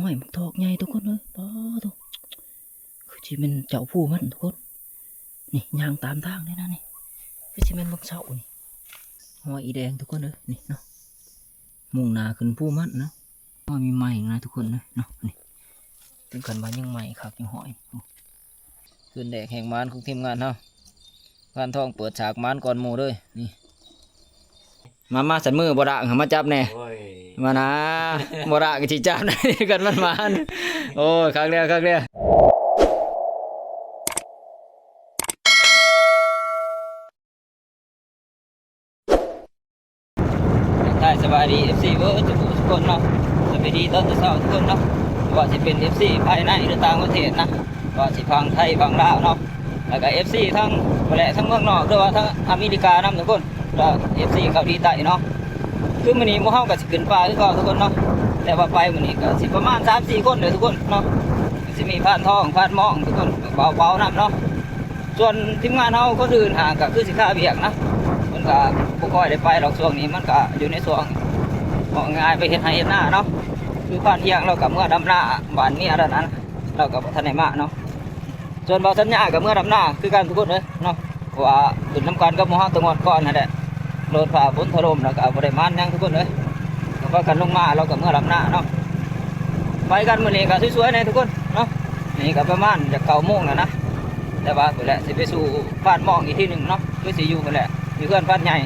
ຫ້ອຍໝາກຖອກໃຫຍ່ທຸກຄົນເອີຍ ປາໂທ້ ຄືຊິແມ່ນເຈົ້າພູມັນທຸກຄົນ. ນີ້ຍ່າງຕາມທາງເດ້ນະນີ້ ຄືຊິແມ່ນເບິ່ງເສົານີ້ ຫ້ອຍອີແດງທຸກຄົນເອີຍ ນີ້ເນາະ ມຸ່ງໜ້າຂຶ້ນພູມັນເນາະ. ໂອ້ຍ ມີໄມ້ນະທຸກຄົນເອີຍເນາະ ນີ້ ເຖິງຂັ້ນວ່າຍັງໃໝ່ຄັກຢູ່ຫ້ອຍ. ຄືນແລກແຫ່ງໝານຂອງທີມງານເຮົາ ພານທອງເປີດສາກໝານກ່ອນໝູ່ເລີຍ ນີ້ ມາ ມາ ສັນມືບໍ່ດາກ ມາຈັບແດ່ ໂອ້ຍ ມານາ ບໍ່ດາກກໍຊິຈັບໄດ້ ກັນມັນໝານ. ໂອ້ຍ ຄັກແລ້ວ ຄັກແລ້ວ. ທັກທາຍສະບາຍດີ ເອັຟຊີ ເບິດທຸກຜູ້ທຸກຄົນເນາະ ສະບາຍດີຕອນເຊົ້າໆທຸກຄົນເນາະ ບໍ່ວ່າຊິເປັນ ເອັຟຊີ ພາຍໃນ ຫຼື ຕ່າງປະເທດນະ ບໍ່ວ່າຊິຝັ່ງໄທຝັ່ງລາວເນາະ ແລ້ວກໍ ເອັຟຊີ ທັງພຸ້ນແຫຼະ ທັງເມືອງນອກ ຫຼືວ່າທັງອາເມລິການຳທຸກຄົນ ແລ້ວ ເອັຟຊີ ເກົາຫຼີໃຕ້ເນາະ. ຄືມື້ນີ້ໝູ່ເຮົາກໍຊິຂຶ້ນປ່າຄືເກົ່າທຸກຄົນເນາະ ແຕ່ວ່າໄປມື້ນີ້ກໍຊິປະມານສາມສີ່ຄົນເດີທຸກຄົນເນາະ ກໍຊິມີພານທອງ ພານມອງທຸກຄົນ ເບົາໆນຳເນາະ. ສ່ວນທີມງານເຮົາຄົນອື່ນຫາກໍຄືຊິຄາວຽກນະ ເພິ່ນກໍບໍ່ຄ່ອຍໄດ້ໄປດອກ ຊ່ວງນີ້ມັນກໍຢູ່ໃນຊ່ວງ ເວົ້າງ່າຍໆ ໄປເຮັດໄຮ່ເຮັດນາເນາະ. ຄືພານທຽງລາວກໍເມືອດຳນາບ້ານເມຍລາວນັ້ນ ລາວກໍບໍ່ທັນໄດ້ມາເນາະ. ສ່ວນບ່າວສັນຍາກໍເມືອດຳນາຄືກັນທຸກຄົນເອີຍເນາະ ເພາະວ່າຂຶ້ນນຳກັນກັບໝູ່ເຮົາແຕ່ງວດກ່ອນຫັ້ນແຫຼະ ໂດນຟ້າຝົນຖະຫຼົ່ມ ແລ້ວກໍບໍ່ໄດ້ໝານຫຍັງທຸກຄົນເອີຍ ກໍພາກັນລົງມາ ລາວກໍເມືອດຳນາເນາະ. ໄປກັນມື້ນີ້ກໍສວຍໆແດ່ທຸກຄົນເນາະ ນີ້ກໍປະມານຈະເກົ້າໂມງແລ້ວນະ ແຕ່ວ່າພຸ້ນແຫຼະ ຊິໄປສູ່ພານມອງອີກທີໜຶ່ງເນາະ ຄືຊິຢູ່ພຸ້ນແຫຼະ ຢູ່ເຮືອນພານໃຫຍ່.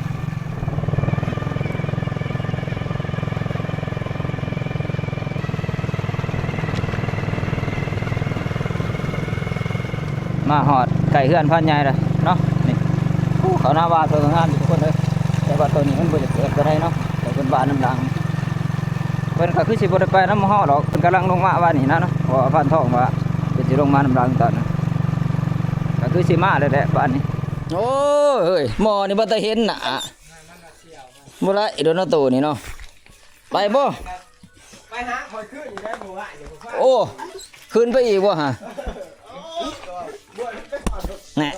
ມາຮອດໃກ້ເຮືອນພານໃຫຍ່ແລ້ວເນາະ ນີ້ ໂອ້ ເຂົ້ານາຫວານເພິ່ນກໍງາມຢູ່ທຸກຄົນເອີຍ ແຕ່ວ່າໂຕນີ້ມັນບໍ່ຢາກເປີດປານໃດເນາະ ແຕ່ເພິ່ນຫວານນຳຫຼັງ. ເພິ່ນກໍຄືຊິບໍ່ໄດ້ໄປນຳເຮົາດອກ ເພິ່ນກຳລັງລົງມາຫວ່ານນີ້ນະເນາະ ເພາະວ່າພານທອງວ່າເພິ່ນຊິລົງມານຳຫຼັງຕອນນັ້ນ ກໍຄືຊິມາແລ້ວແຫຼະບາດນີ້. ໂອ້ຍ ໝໍນີ້ບໍ່ຕາເຫັນໜ້າ ບໍ່ໄດ້ໂດນເນາະໂຕນີ້ເນາະ ໄປບໍ່? ໄປຫາຂ້ອຍຄືນຢູ່ໄດ້ມື້ວານນີ້ ໂອ້ ຂຶ້ນໄປອີກບໍ່ຫະ? ແນ່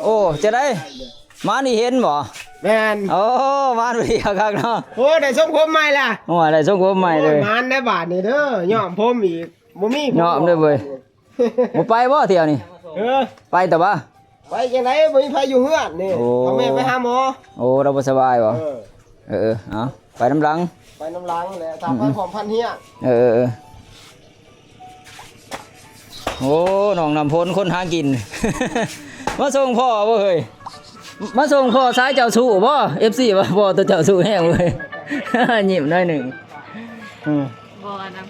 ໂອ້ ຈະໄດ້ ມານີ້ເຫັນບໍ່? ແມ່ນ ໂອ້ ມານີ້ຄັກເນາະ ໂອ້ ໄດ້ຊົງຜົມໃໝ່ລະ ໂອ້ ໄດ້ຊົງຜົມໃໝ່ເລີຍ ໂອ້ຍ ໝານໄດ້ບາດນີ້ເດີ ຍ້ອມຜົມອີກ ບໍ່ມີຜົມ ຍ້ອມເດີເວີຍ ບໍ່ໄປບໍ່ທ່ຽວນີ້? ເອີ ໄປແຕ່ວ່າ ໄປຈັ່ງໃດ ບໍ່ມີໃຜຢູ່ເຮືອນນີ້ ໂອ້ ພໍ່ແມ່ໄປຫາໝໍ ໂອ້ ລາວບໍ່ສະບາຍບໍ່? ເອີ ເອີ ເອີ ເອົາ ໄປນຳຫຼັງ ໄປນຳຫຼັງແຫຼະ ຖ້າໄປພ້ອມພັນຮຽງ ເອີ ເອີ ເອີ ໂອ້ ນ້ອງນ້ຳຝົນຄົນຫາກິນ ມາສົ່ງພໍ່ບໍ່ເຮີ້ຍ? ມາສົ່ງພໍ່ສາຍເຈົ້າຊູ້ບໍ່? ເອັຟຊີ ວ່າພໍ່ຕົວເຈົ້າຊູ້ແຮງເວີຍ ຍິ້ມໜ້ອຍໜຶ່ງ ເອີ. ບໍ່ນຳ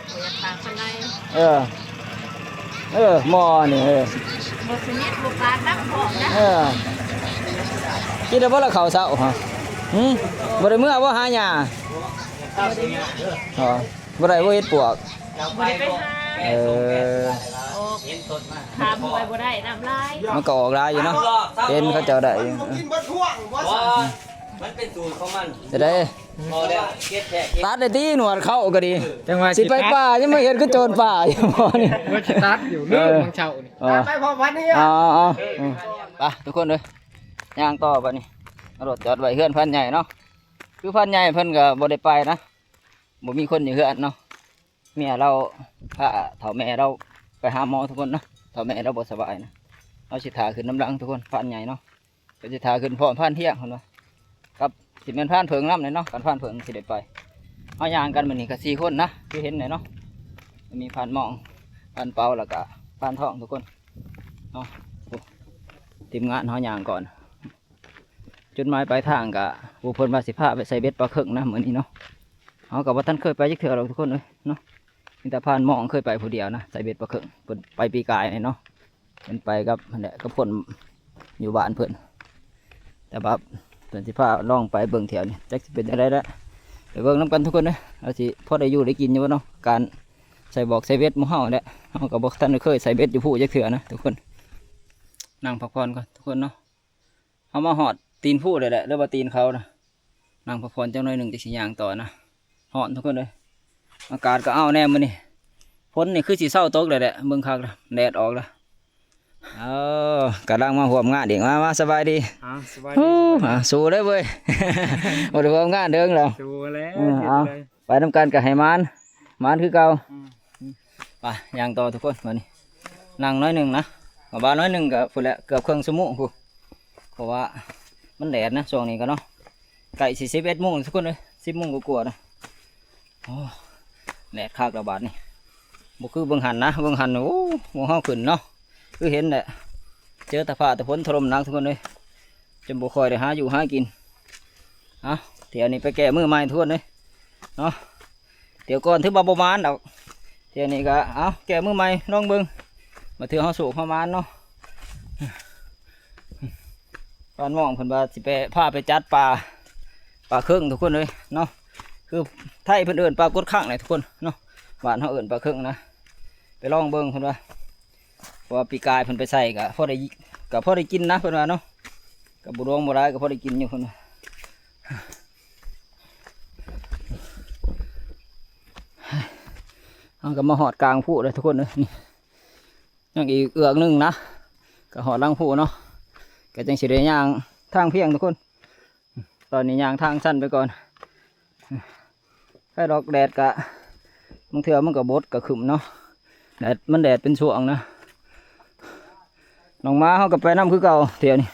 ບໍ່ຢາກປາກປານໃດ ເອີ ເອີ ໝໍນີ້ ເອີ ບໍ່ສະໜິດ ບໍ່ປາກນຳພ້ອມນະ ເອີ ກິນແລ້ວບໍ່ລະເຂົ້າເຊົ້າຫະ? ຫື ບໍ່ໄດ້ເມືອບໍ່ຫາຫຍ້າ? ອໍ ບໍ່ໄດ້ບໍ່ເຮັດປວກ ບໍ່ໄດ້ໄປຫາ ເອີ ອອກ ຂ້າມຫ້ວຍບໍ່ໄດ້ ນ້ຳຫຼາຍ ມັນກໍອອກຫຼາຍຢູ່ເນາະ ເຫັນເຂົາເຈົ້າໄດ້ຢູ່ ກິນບໍ່ຖ້ວງບໍ່ ມັນເປັນສູດຂອງມັນ ຈະໄດ້ ພໍແລ້ວ ເກັບແທ້ ຕັດໄດ້ຕິ ໜວດເຂົາກໍດີ ຈັ່ງວ່າຊິໄປປ່າ ຍັງມາເຮັດຄືໂຈນປ່າຢູ່ ໝໍນີ້ ວ່າຊິຕັດຢູ່ ເອີ ມື້ບາງເຊົ້ານີ້ ອໍ ໄປພໍພັນນີ້ ອໍ ອໍ ອືມ ໄປທຸກຄົນເດີ ຍ່າງຕໍ່ບາດນີ້ ເອົາລົດຈອດໄວ້ເຮືອນພານໃຫຍ່ເນາະ ຄືພານໃຫຍ່ເພິ່ນກໍບໍ່ໄດ້ໄປນະ ບໍ່ມີຄົນຢູ່ເຮືອນເນາະ ເມຍລາວພາເຖົ້າແມ່ລາວໄປຫາໝໍທຸກຄົນເນາະ ເຖົ້າແມ່ລາວບໍ່ສະບາຍນະ ເຮົາຊິຖ້າຂຶ້ນນຳຫຼັງທຸກຄົນ ພານໃຫຍ່ເນາະ ກໍຊິຖ້າຂຶ້ນພ້ອມພານທຽງເພິ່ນວ່າ ກັບຊິແມ່ນພານເຜິ້ງນຳແຫຼະເນາະ ຄັນພານເຜິ້ງຊິໄດ້ໄປ ເຮົາຍ່າງກັນມື້ນີ້ກໍສີ່ຄົນນະ ຄືເຫັນແຫຼະເນາະ ມີພານມອງ ພານເປົາ ແລ້ວກໍພານທອງທຸກຄົນເນາະ ໂອ້ ທີມງານເຮົາຍ່າງກ່ອນ ຈຸດໝາຍປາຍທາງກໍ ຜູ້ເພິ່ນວ່າຊິພາໄປໃສ່ເບັດປາເຄິງນະມື້ນີ້ເນາະ ເຮົາກໍບໍ່ທັນເຄີຍໄປຈັກເທື່ອດອກທຸກຄົນເອີຍເນາະ ມີແຕ່ພານມອງເຄີຍໄປຜູ້ດຽວນະ ໃສ່ເບັດປາເຄິງ ເພິ່ນໄປປີກາຍນີ້ເນາະ ເພິ່ນໄປກັບຫັ້ນແຫຼະ ກັບຄົນຢູ່ບ້ານເພິ່ນ ແຕ່ວ່າເພິ່ນຊິພາລອງໄປເບິ່ງແຖວນີ້ ຈັກຊິເປັນຈັ່ງໃດລະ ໄປເບິ່ງນຳກັນທຸກຄົນເດີ ວ່າຊິພໍໄດ້ຢູ່ໄດ້ກິນຢູ່ບໍ່ເນາະ ການໃສ່ບອກໃສ່ເບັດໝູ່ເຮົາແຫຼະ ເຮົາກໍບໍ່ທັນໄດ້ເຄີຍໃສ່ເບັດຢູ່ພູຈັກເທື່ອນະທຸກຄົນ ນັ່ງພັກຜ່ອນກ່ອນທຸກຄົນເນາະ. ເຮົາມາຮອດຕີນພູແລ້ວແຫຼະ ຫຼືວ່າຕີນເຂົານະ ນັ່ງພັກຜ່ອນຈັກໜ້ອຍໜຶ່ງ ຈັ່ງຊິຍ່າງຕໍ່ນະ. ຮ້ອນທຸກຄົນເອີຍ ອາກາດກໍອ້າວແດ່ມື້ນີ້ ຝົນນີ້ຄືຊິເຊົາຕົກແລ້ວແຫຼະ ເບິ່ງຄັກລະ ແດດອອກລະ. ເອີ ກຳລັງມາຮ່ວມງານອີກ. ມາ ມາ ສະບາຍດີ. ອ້າວ ສະບາຍດີ. ໂອ້ ສະບາຍດີ. ອ່າ ສູ້ເດີເວີຍ ບໍ່ໄດ້ຮ່ວມງານເດີແລ້ວ. ສູ້ແລ້ວ. ເອີ ເອົາ ໄປນຳກັນກໍໃຫ້ໝານ ໝານຄືເກົ່າ. ອືມ ໄປຍ່າງຕໍ່ທຸກຄົນ. ມານີ້ ນັ່ງໜ້ອຍໜຶ່ງນະ ປະມານໜ້ອຍໜຶ່ງກໍພຸ້ນແຫຼະ ເກືອບເຄິ່ງຊົ່ວໂມງພຸ້ນ ເພາະວ່າມັນແດດນະ ຊ່ວງນີ້ກໍເນາະ ໃກ້ຊິສິບເອັດໂມງທຸກຄົນເອີຍ ສິບໂມງກວ່າໆນະ. ໂອ້ ແດດຄັກລະບາດນີ້ ບໍ່ຄືເບິ່ງຫັ້ນນະ ເບິ່ງຫັ້ນ ໂອ້ ໝູ່ເຮົາຂຶ້ນເນາະ ຄືເຫັນແຫຼະ ເຈີແຕ່ຟ້າແຕ່ຝົນຖະຫຼົ່ມໜັກທຸກຄົນເອີຍ ຈົນບໍ່ຄ່ອຍໄດ້ຫາຢູ່ຫາກິນ. ເອົາ ທ່ຽວນີ້ໄປແກ້ມືໃໝ່ທຸກຄົນເອີຍເນາະ. ທ່ຽວກ່ອນຖືວ່າບໍ່ໝານດອກ ທ່ຽວນີ້ກໍ ເອົາ ແກ້ມືໃໝ່ລອງເບິ່ງ ວ່າເທື່ອເຮົາໂຊກເຮົາໝານເນາະ. ບ້ານມ່ອງເພິ່ນວ່າຊິໄປ ພາໄປຈັບປາ ປາເຄິງທຸກຄົນເອີຍເນາະ ຄືໄທເພິ່ນເອີ້ນປາກົດຄັງແຫຼະທຸກຄົນເນາະ ບ້ານເຮົາເອີ້ນປາເຄິງນະ ໄປລອງເບິ່ງເພິ່ນວ່າ ເພາະວ່າປີກາຍເພິ່ນໄປໃສ່ກໍພໍໄດ້ ກໍພໍໄດ້ກິນນະເພິ່ນວ່າເນາະ ກໍບໍ່ຫຼວງບໍ່ຫຼາຍກໍພໍໄດ້ກິນຢູ່ເພິ່ນວ່າ. ເຮົາກໍມາຮອດກາງພູແລ້ວທຸກຄົນເອີຍ ນີ້ຍັງອີກເອືອກໜຶ່ງນະ ກໍຮອດຫຼັງພູເນາະ ກໍຈັ່ງຊິໄດ້ຍ່າງທາງພຽງທຸກຄົນ. ຕອນນີ້ຍ່າງທາງຊັນໄປກ່ອນ ໃຜດອກແດດກະ ບາງເທື່ອມັນກໍບົດກໍຄຶ້ມເນາະ ແດດ ມັນແດດເປັນຊ່ວງນະ. ນ້ອງໝາເຮົາກໍໄປນຳຄືເກົ່າທ່ຽວນີ້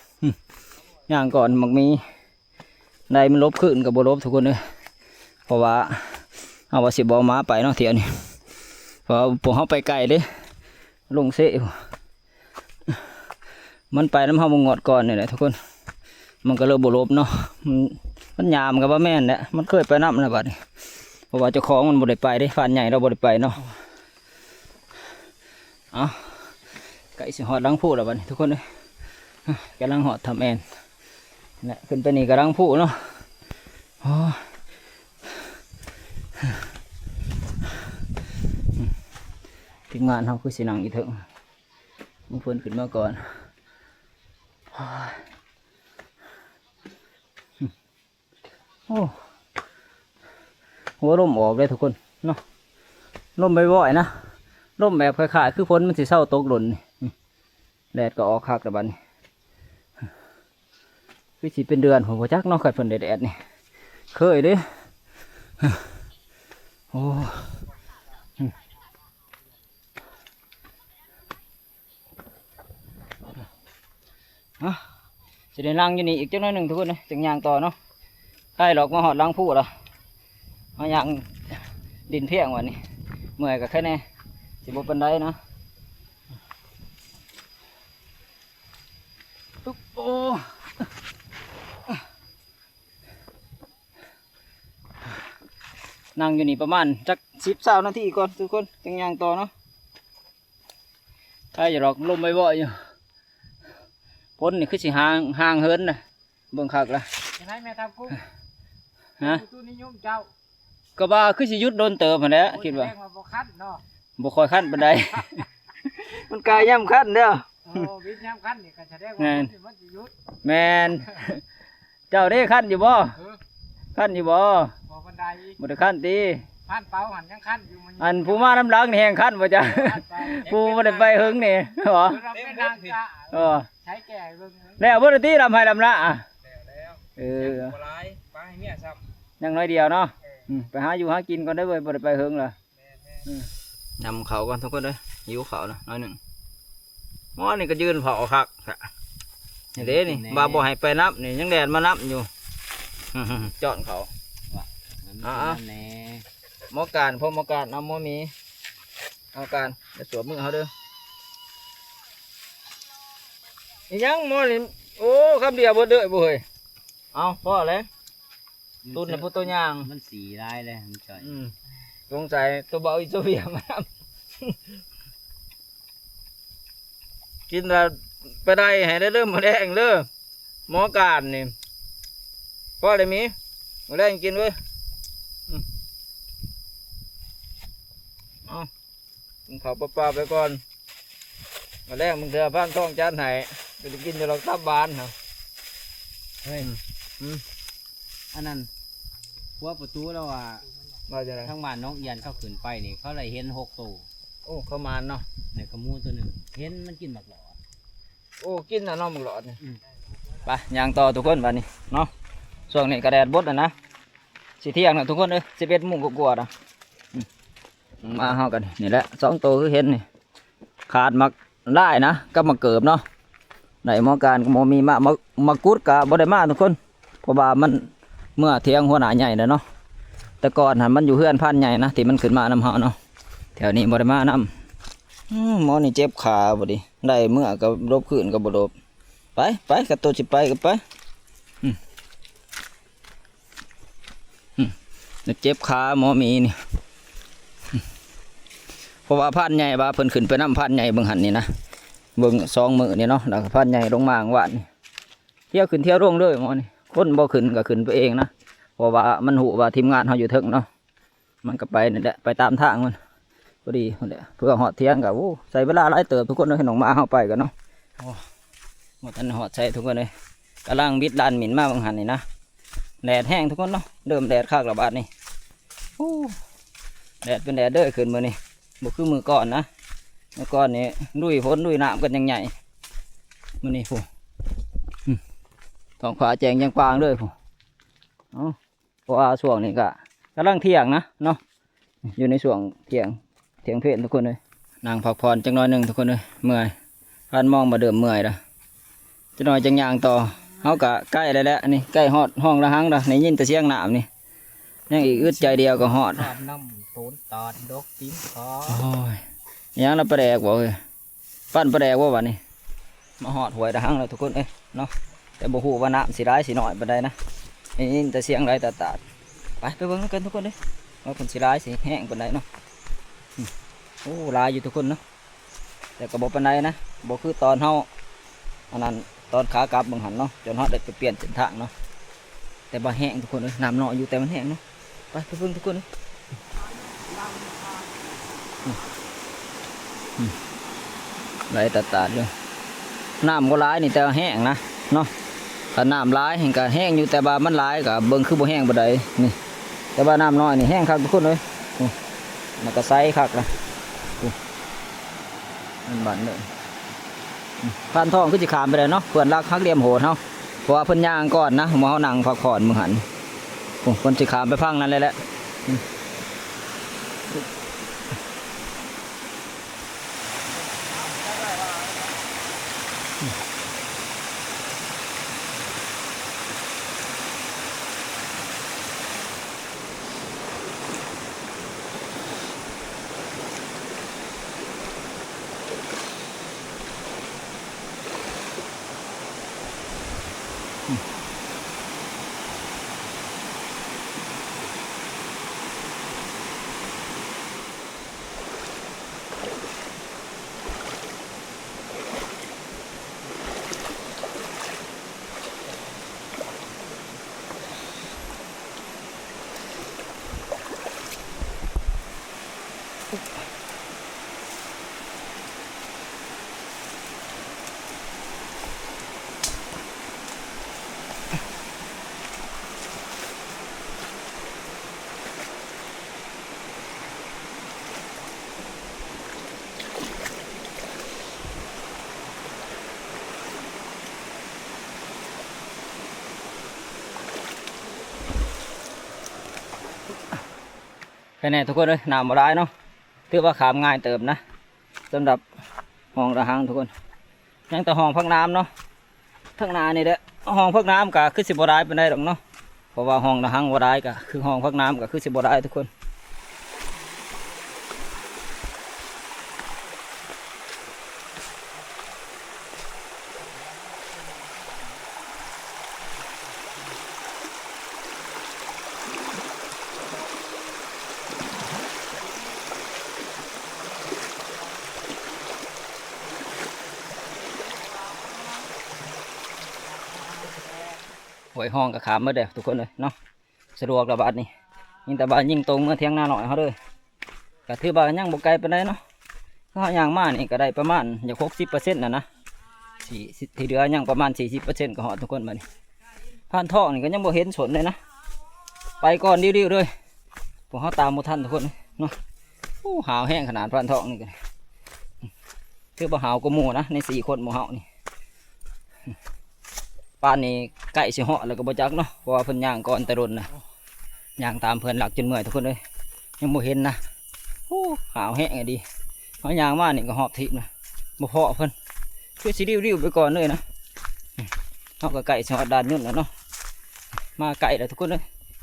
ຍ່າງກ່ອນໝາກໝີ ໄດ້ມັນຫຼົບຄືນກໍບໍ່ຫຼົບທຸກຄົນເອີຍ ເພາະວ່າເຮົາວ່າຊິບໍ່ເອົາໝາໄປເນາະທ່ຽວນີ້ ເພາະວ່າພວກເຮົາໄປໄກເດ້ ລົງເຊ ມັນໄປນຳເຮົາມາງວດກ່ອນນີ້ແຫຼະທຸກຄົນ ມັນກໍເລີຍບໍ່ຫຼົບເນາະ ມັນ ມັນຍາມກໍບໍ່ແມ່ນແຫຼະ ມັນເຄີຍໄປນຳແລ້ວບັດນີ້ ເພາະວ່າເຈົ້າຂອງມັນບໍ່ໄດ້ໄປເດ້ ພານໃຫຍ່ລາວບໍ່ໄດ້ໄປເນາະ. ເອົາ ໃກ້ຊິຮອດຫຼັງພູແລ້ວບັດນີ້ທຸກຄົນເອີຍ ກຳລັງຮອດຖ້ຳແອນ ແລະ ຂຶ້ນໄປນີ້ກໍຫຼັງພູເນາະ. ໂອ້ ທີມງານເຮົາຄືຊິນັ່ງຢູ່ເທິງ ເພິ່ນຂຶ້ນມາກ່ອນ. ໂອ້ຍ ໂອ້ ຫົວລົມອອກເດ້ທຸກຄົນເນາະ ລົມບ່ອຍໆນະ ລົມແບບຄ້າຍໆຄືຝົນມັນຊິເຊົາຕົກດົນນີ້ ແດດກໍອອກຄັກແລ້ວບັດນີ້ ຄືຊິເປັນເດືອນພຸ້ນບໍ່ຈັກເນາະ ຄັນເພິ່ນໄດ້ແດດນີ້ ເຄີຍເດ້. ໂອ້ ຮະ ຊິໄດ້ນັ່ງຢູ່ນີ້ອີກຈັກໜ້ອຍໜຶ່ງທຸກຄົນເອີຍ ຈັ່ງຍ່າງຕໍ່ເນາະ ໃກ້ດອກ ມາຮອດຫຼັງພູແລ້ວ ມາຍ່າງດິນພຽງບັດນີ້ ເມື່ອຍກໍແຄ່ແນ່ ຊິບໍ່ປານໃດນະ. ໂອ້ ນັ່ງຢູ່ນີ້ປະມານຈັກສິບຊາວນາທີກ່ອນທຸກຄົນ ຈັ່ງຍ່າງຕໍ່ເນາະ. ໄດ້ຢູ່ດອກ ລົມບ່ອຍໆຢູ່ ຝົນນີ້ຄືຊິຫ່າງ ຫ່າງເຫີນນະ ເບິ່ງຄັກລະ ຈັ່ງໃດແມ່ທັບກຸ້ງ? ຮະ? ອຸຕຸນິຍົມເຈົ້າ ກໍວ່າຄືຊິຢຸດດົນເຕີບຫັ້ນແຫຼະ ໂອ້ຍ ຄິດວ່າ ແສດງວ່າບໍ່ຄັນເນາະ ບໍ່ຄ່ອຍຄັນປານໃດ ມັນກາຍຍາມຄັນເດີ. ໂອ້ ວິດຍາມຄັນນີ້ກໍສະແດງວ່າ ແມ່ນ ມັນຊິຢຸດ ແມ່ນ. ເຈົ້າເດ້ ຄັນຢູ່ບໍ່? ເອີ ຄັນຢູ່ບໍ່? ບໍ່ປານໃດ ບໍ່ໄດ້ຄັນຕິ? ພັນເປົາຫັ້ນຍັງຄັນຢູ່ ມັນ ອັນຜູ້ມານຳຫຼັງນີ້ແຮ່ງຄັນບໍ່ຈະ? ພັນເປົາ ຜູ້ບໍ່ໄດ້ໄປເຫິງນີ້ ເອີ ເອີ ໃຊ້ແກ້ໃຫ້ເບິ່ງ ແລ້ວບໍ່ໄດ້ຕິ ດຳໄຮ່ດຳນາ? ແລ້ວແລ້ວ ເອີ ຍັງບໍ່ຫຼາຍ ປາໃຫ້ເມຍຊ້ຳ ຍັງໜ້ອຍດຽວເນາະ ເອີ ອືມ ໄປຫາຢູ່ຫາກິນກ່ອນເດີເວີຍ ບໍ່ໄດ້ໄປເຫິງລະ. ອືມ ນຳເຂົ້າກ່ອນທຸກຄົນເດີ ຫິວເຂົ້າລະໜ້ອຍໜຶ່ງ. ໝໍນີ້ກໍຢືນເຝົ້າຄັກແທ້ ນີ້ເດ້ນີ້ ວ່າບໍ່ໃຫ້ໄປນຳນີ້ ຍັງແລ່ນມານຳຢູ່ ຈ້ອນເຂົ້າ ວ່າ ອ່າ ແນ່ ໝໍການ ພໍ່ໝໍການ ເອົາໝໍໝີ ເອົາການ ຢ່າສວມມືເຮົາເດີ. ອີຫຍັງໝໍນີ້ ໂອ້ ຄຳດຽວເບິດເດີບໍ່ເຮີ້ຍ. ເອົາ ພໍແລ້ວ ຕຸນໃຫ້ຜູ້ໂຕຍ່າງ ມັນສີຫຼາຍເລີຍ ມັນຈ່ອຍ ອືມ ສົງໄສຕົວເບົາອີໂຕເບຍມານຳ ກິນລະໄປໄດ້ໃຫ້ໄດ້ເດີ ມື້ແລງເດີ ໝໍການນີ້ ພໍໄດ້ມີ ມື້ແລງກິນເວີຍ ອືມ ເອົາ ກິນເຂົ້າເປົ່າໆໄປກ່ອນ ມາແລງບາງເທື່ອພານທອງຈັດໃຫ້ ໄປກິນຢູ່ດອກຕັບຫວານຫັ້ນ. ເຮີ້ຍ ອືມ ອັນນັ້ນ ຂົວປະຕູລາວວ່າ ວ່າຈັ່ງໃດ? ທາງບ້ານໜອງອຽນເຂົາຂຶ້ນໄປນີ້ ເຂົາໄດ້ເຫັນຫົກໂຕ. ໂອ້ ເຂົາໝານເນາະ ແລ້ວກໍໝູໂຕໜຶ່ງ ເຫັນມັນກິນໝາກຫຼໍ່ ໂອ້ ກິນນະເນາະ ໝາກຫຼອດນີ້. ອືມ ໄປ ຍ່າງຕໍ່ທຸກຄົນບາດນີ້ເນາະ. ຊ່ວງນີ້ກໍແດດບົດແລ້ວນະ ຊິທ່ຽງແລ້ວທຸກຄົນເອີຍ ສິບເອັດໂມງກວ່າໆແລ້ວ. ອືມ ມາເຮົາກັນນີ້ແຫຼະ ສອງໂຕຄືເຫັນນີ້ ຂາດໝາກລາຍນະ ກັບໝາກເກີບເນາະ. ໄດ້ໝໍການກໍບໍ່ມີມາ ໝາກ ໝາກກຸດກໍບໍ່ໄດ້ມາທຸກຄົນ ເພາະວ່າມັນເມືອຖຽງຫົວໜ້າໃຫຍ່ແລ້ວເນາະ. ແຕ່ກ່ອນຫັ້ນມັນຢູ່ເຮືອນພານໃຫຍ່ນະ ທີ່ມັນຂຶ້ນມານຳເຮົາເນາະ ແຖວນີ້ບໍ່ໄດ້ມານຳ. ອືມ ໝໍນີ້ເຈັບຂາບໍນີ້ ໄດ້ເມືອກໍຫຼົບ ຄືນກໍບໍ່ຫຼົບ. ໄປ ໄປ ຄັນໂຕຊິໄປກໍໄປ. ອືມ ອືມ ເຈັບຂາໝໍໝີນີ້ ເພາະວ່າພານໃຫຍ່ວ່າເພິ່ນຂຶ້ນໄປນຳພານໃຫຍ່ເບິ່ງຫັ້ນນີ້ນະ ເບິ່ງສອງມື້ນີ້ເນາະ ແລ້ວກໍພານໃຫຍ່ລົງມາວານນີ້ ທ່ຽວຂຶ້ນທ່ຽວລົງເລີຍໝໍນີ້. ຄົນບໍ່ຂຶ້ນກໍຂຶ້ນໄປເອງນະ ເພາະວ່າມັນຮູ້ວ່າທີມງານເຮົາຢູ່ເທິງເນາະ. ມັນກໍໄປນີ້ແຫຼະ ໄປຕາມທາງມັນ ພໍດີພຸ້ນແຫຼະ ເພື່ອຮອດຖຽງກໍ ໂອ້ ໃຊ້ເວລາຫຼາຍເຕີບທຸກຄົນເອີຍ ນ້ອງໝາເຮົາໄປກັນເນາະ. ໂອ້ ບໍ່ທັນຮອດໃສທຸກຄົນເອີຍ ກຳລັງບິດລານໝິ່ນມາເບິ່ງຫັ້ນນີ້ນະ. ແດດແຮງທຸກຄົນເນາະ ເລີ່ມແດດຄັກແລ້ວບາດນີ້. ໂອ້ ແດດເປັນແດດເດີຂຶ້ນມື້ນີ້ ບໍ່ຄືມື້ກ່ອນນະ. ມື້ກ່ອນນີ້ລຸຍຝົນລຸຍນ້ຳກັນຢ່າງໃຫຍ່ ມື້ນີ້ພຸ້ນ ອືມ ທ້ອງຟ້າແຈ້ງແຈ້ງປ່າງເລີຍພຸ້ນ. ເອົ້າ ເພາະວ່າຊ່ວງນີ້ກໍກຳລັງທ່ຽງນະເນາະ ຢູ່ໃນຊ່ວງທ່ຽງ ທ່ຽງເພນທຸກຄົນເອີຍ. ນັ່ງພັກຜ່ອນຈັກໜ້ອຍໜຶ່ງທຸກຄົນເອີຍ ເມື່ອຍ ພານມອງມາເລີ່ມເມື່ອຍແລ້ວ ຈັກໜ້ອຍຈັ່ງຍ່າງຕໍ່. ເຮົາກໍໃກ້ແລ້ວແຫຼະ ນີ້ໃກ້ຮອດຮ່ອງລະຫັງແລ້ວ ໄດ້ຍິນແຕ່ສຽງນ້ຳນີ້ ຍັງອີກອຶດໃຈດຽວກໍຮອດ. ນ້ຳໂຕນຕານດອກຕີນຂາ ໂອ້ຍ ອີຫຍັງລະ ປາແດກບໍ່ເອີຍ? ປັ່ນປາແດກບໍ່ບາດນີ້? ມາຮອດຫ້ວຍດາຫັງແລ້ວທຸກຄົນເອີຍເນາະ ແຕ່ບໍ່ຮູ້ວ່ານ້ຳຊິຫຼາຍຊິໜ້ອຍປານໃດນະ ໄດ້ຍິນແຕ່ສຽງໄຫຼຕາດໆ. ໄປ ໄປເບິ່ງນຳກັນທຸກຄົນເອີຍ ວ່າເພິ່ນຊິຫຼາຍຊິແຮງປານໃດເນາະ. ອືມ ໂອ້ ຫຼາຍຢູ່ທຸກຄົນເນາະ ແຕ່ກໍບໍ່ປານໃດນະ ບໍ່ຄືຕອນເຮົາອັນນັ້ນ ຕອນຂາກັບເບິ່ງຫັ້ນເນາະ ຈົນເຮົາໄດ້ໄປປ່ຽນເສັ້ນທາງເນາະ. ແຕ່ວ່າແຮງທຸກຄົນເອີຍ ນ້ຳນ້ອຍຢູ່ແຕ່ມັນແຮງເນາະ. ໄປ ໄປເບິ່ງທຸກຄົນເອີຍ ອືມ ອືມ ໄຫຼຕາດໆຢູ່. ນ້ຳບໍ່ຫຼາຍນີ້ ແຕ່ວ່າແຮງນະເນາະ ຖ້ານ້ຳຫຼາຍຫັ້ນກໍແຮງຢູ່ ແຕ່ວ່າມັນຫຼາຍກໍເບິ່ງຄືບໍ່ແຮງປານໃດນີ້ ແຕ່ວ່ານ້ຳນ້ອຍນີ້ແຮງຄັກທຸກຄົນເອີຍ. ໂອ້ ມັນກໍໃສຄັກນະ ໂອ້ ມັນບັນເລີຍ. ພານທອງຄືຊິຂ້າມໄປໄດ້ເນາະ ເພື່ອນລັກຫັກຫຼ່ຽມໂຫດເຮົາ ເພາະວ່າເພິ່ນຍ່າງກ່ອນນະ ໝູ່ເຮົານັ່ງພັກຜ່ອນມື້ຫັ້ນ. ໂອ້ ເພິ່ນຊິຂ້າມໄປຝັ່ງນັ້ນແຫຼະ ແຫຼະ. ແຄ່ນີ້ທຸກຄົນເອີຍ ນ້ຳບໍ່ຫຼາຍເນາະ ຖືວ່າຂ້າມງ່າຍເຕີບນະ ສຳລັບຮ່ອງລະຫັງທຸກຄົນ. ຍັງແຕ່ຮ່ອງຜັກນ້ຳເນາະ ທາງໜ້ານີ້ແຫຼະ ຮ່ອງຜັກນ້ຳກໍຄືຊິບໍ່ຫຼາຍປານໃດດອກເນາະ ເພາະວ່າຮ່ອງລະຫັງບໍ່ຫຼາຍ ກໍຄືຮ່ອງຜັກນ້ຳກໍຄືຊິບໍ່ຫຼາຍທຸກຄົນ. ຫ້ວຍຮ່ອງກໍຂ້າມໝົດເດ້ທຸກຄົນເອີຍເນາະ ສະດວກລະບາດນີ້ ມີແຕ່ວ່າຍິງຕົງເມືອຖຽງນານ້ອຍເຮົາເດີ. ກໍຖືວ່າຍັງບໍ່ໄກປານໃດເນາະ ເຮົາຍ່າງມານີ້ກໍໄດ້ປະມານຢາກຫົກສິບເປີເຊັນແລ້ວນະ ທີ່ ທີ່ເຫຼືອຍັງປະມານສີ່ສິບເປີເຊັນກໍຮອດທຸກຄົນ. ບາດນີ້ພານທອງນີ້ກໍຍັງບໍ່ເຫັນສົນເລີຍນະ ໄປກ່ອນດິ້ວໆເລີຍ ພວກເຮົາຕາມບໍ່ທັນທຸກຄົນເນາະ. ໂອ້ ຫາວແຮງຂະໜາດພານທອງນີ້ກໍ ຖືວ່າຫາວກວ່າໝູ່ນະ ໃນສີ່ຄົນໝູ່ເຮົານີ້ ປານນີ້ໃກ້ຊິຮອດແລ້ວກໍບໍ່ຈັກເນາະ ເພາະວ່າເພິ່ນຍ່າງກ່ອນແຕ່ດົນນະ ຍ່າງຕາມເພື່ອນລັກຈົນເມື່ອຍທຸກຄົນເອີຍ ຍັງບໍ່ເຫັນນະ. ໂອ້ ຫາວແຮງອີ່ຫຼີ ເຮົາຍ່າງມານີ້ກໍຮອບທິບນະ ບໍ່ພໍ້ເພິ່ນ ຄືຊິລິ້ວໆໄປກ່ອນເລີຍນະ. ເຮົາກໍໃກ້ຊິຮອດດ່ານຍຸດແລ້ວເນາະ ມາໃກ້ແລ້ວທຸກຄົນເອີຍ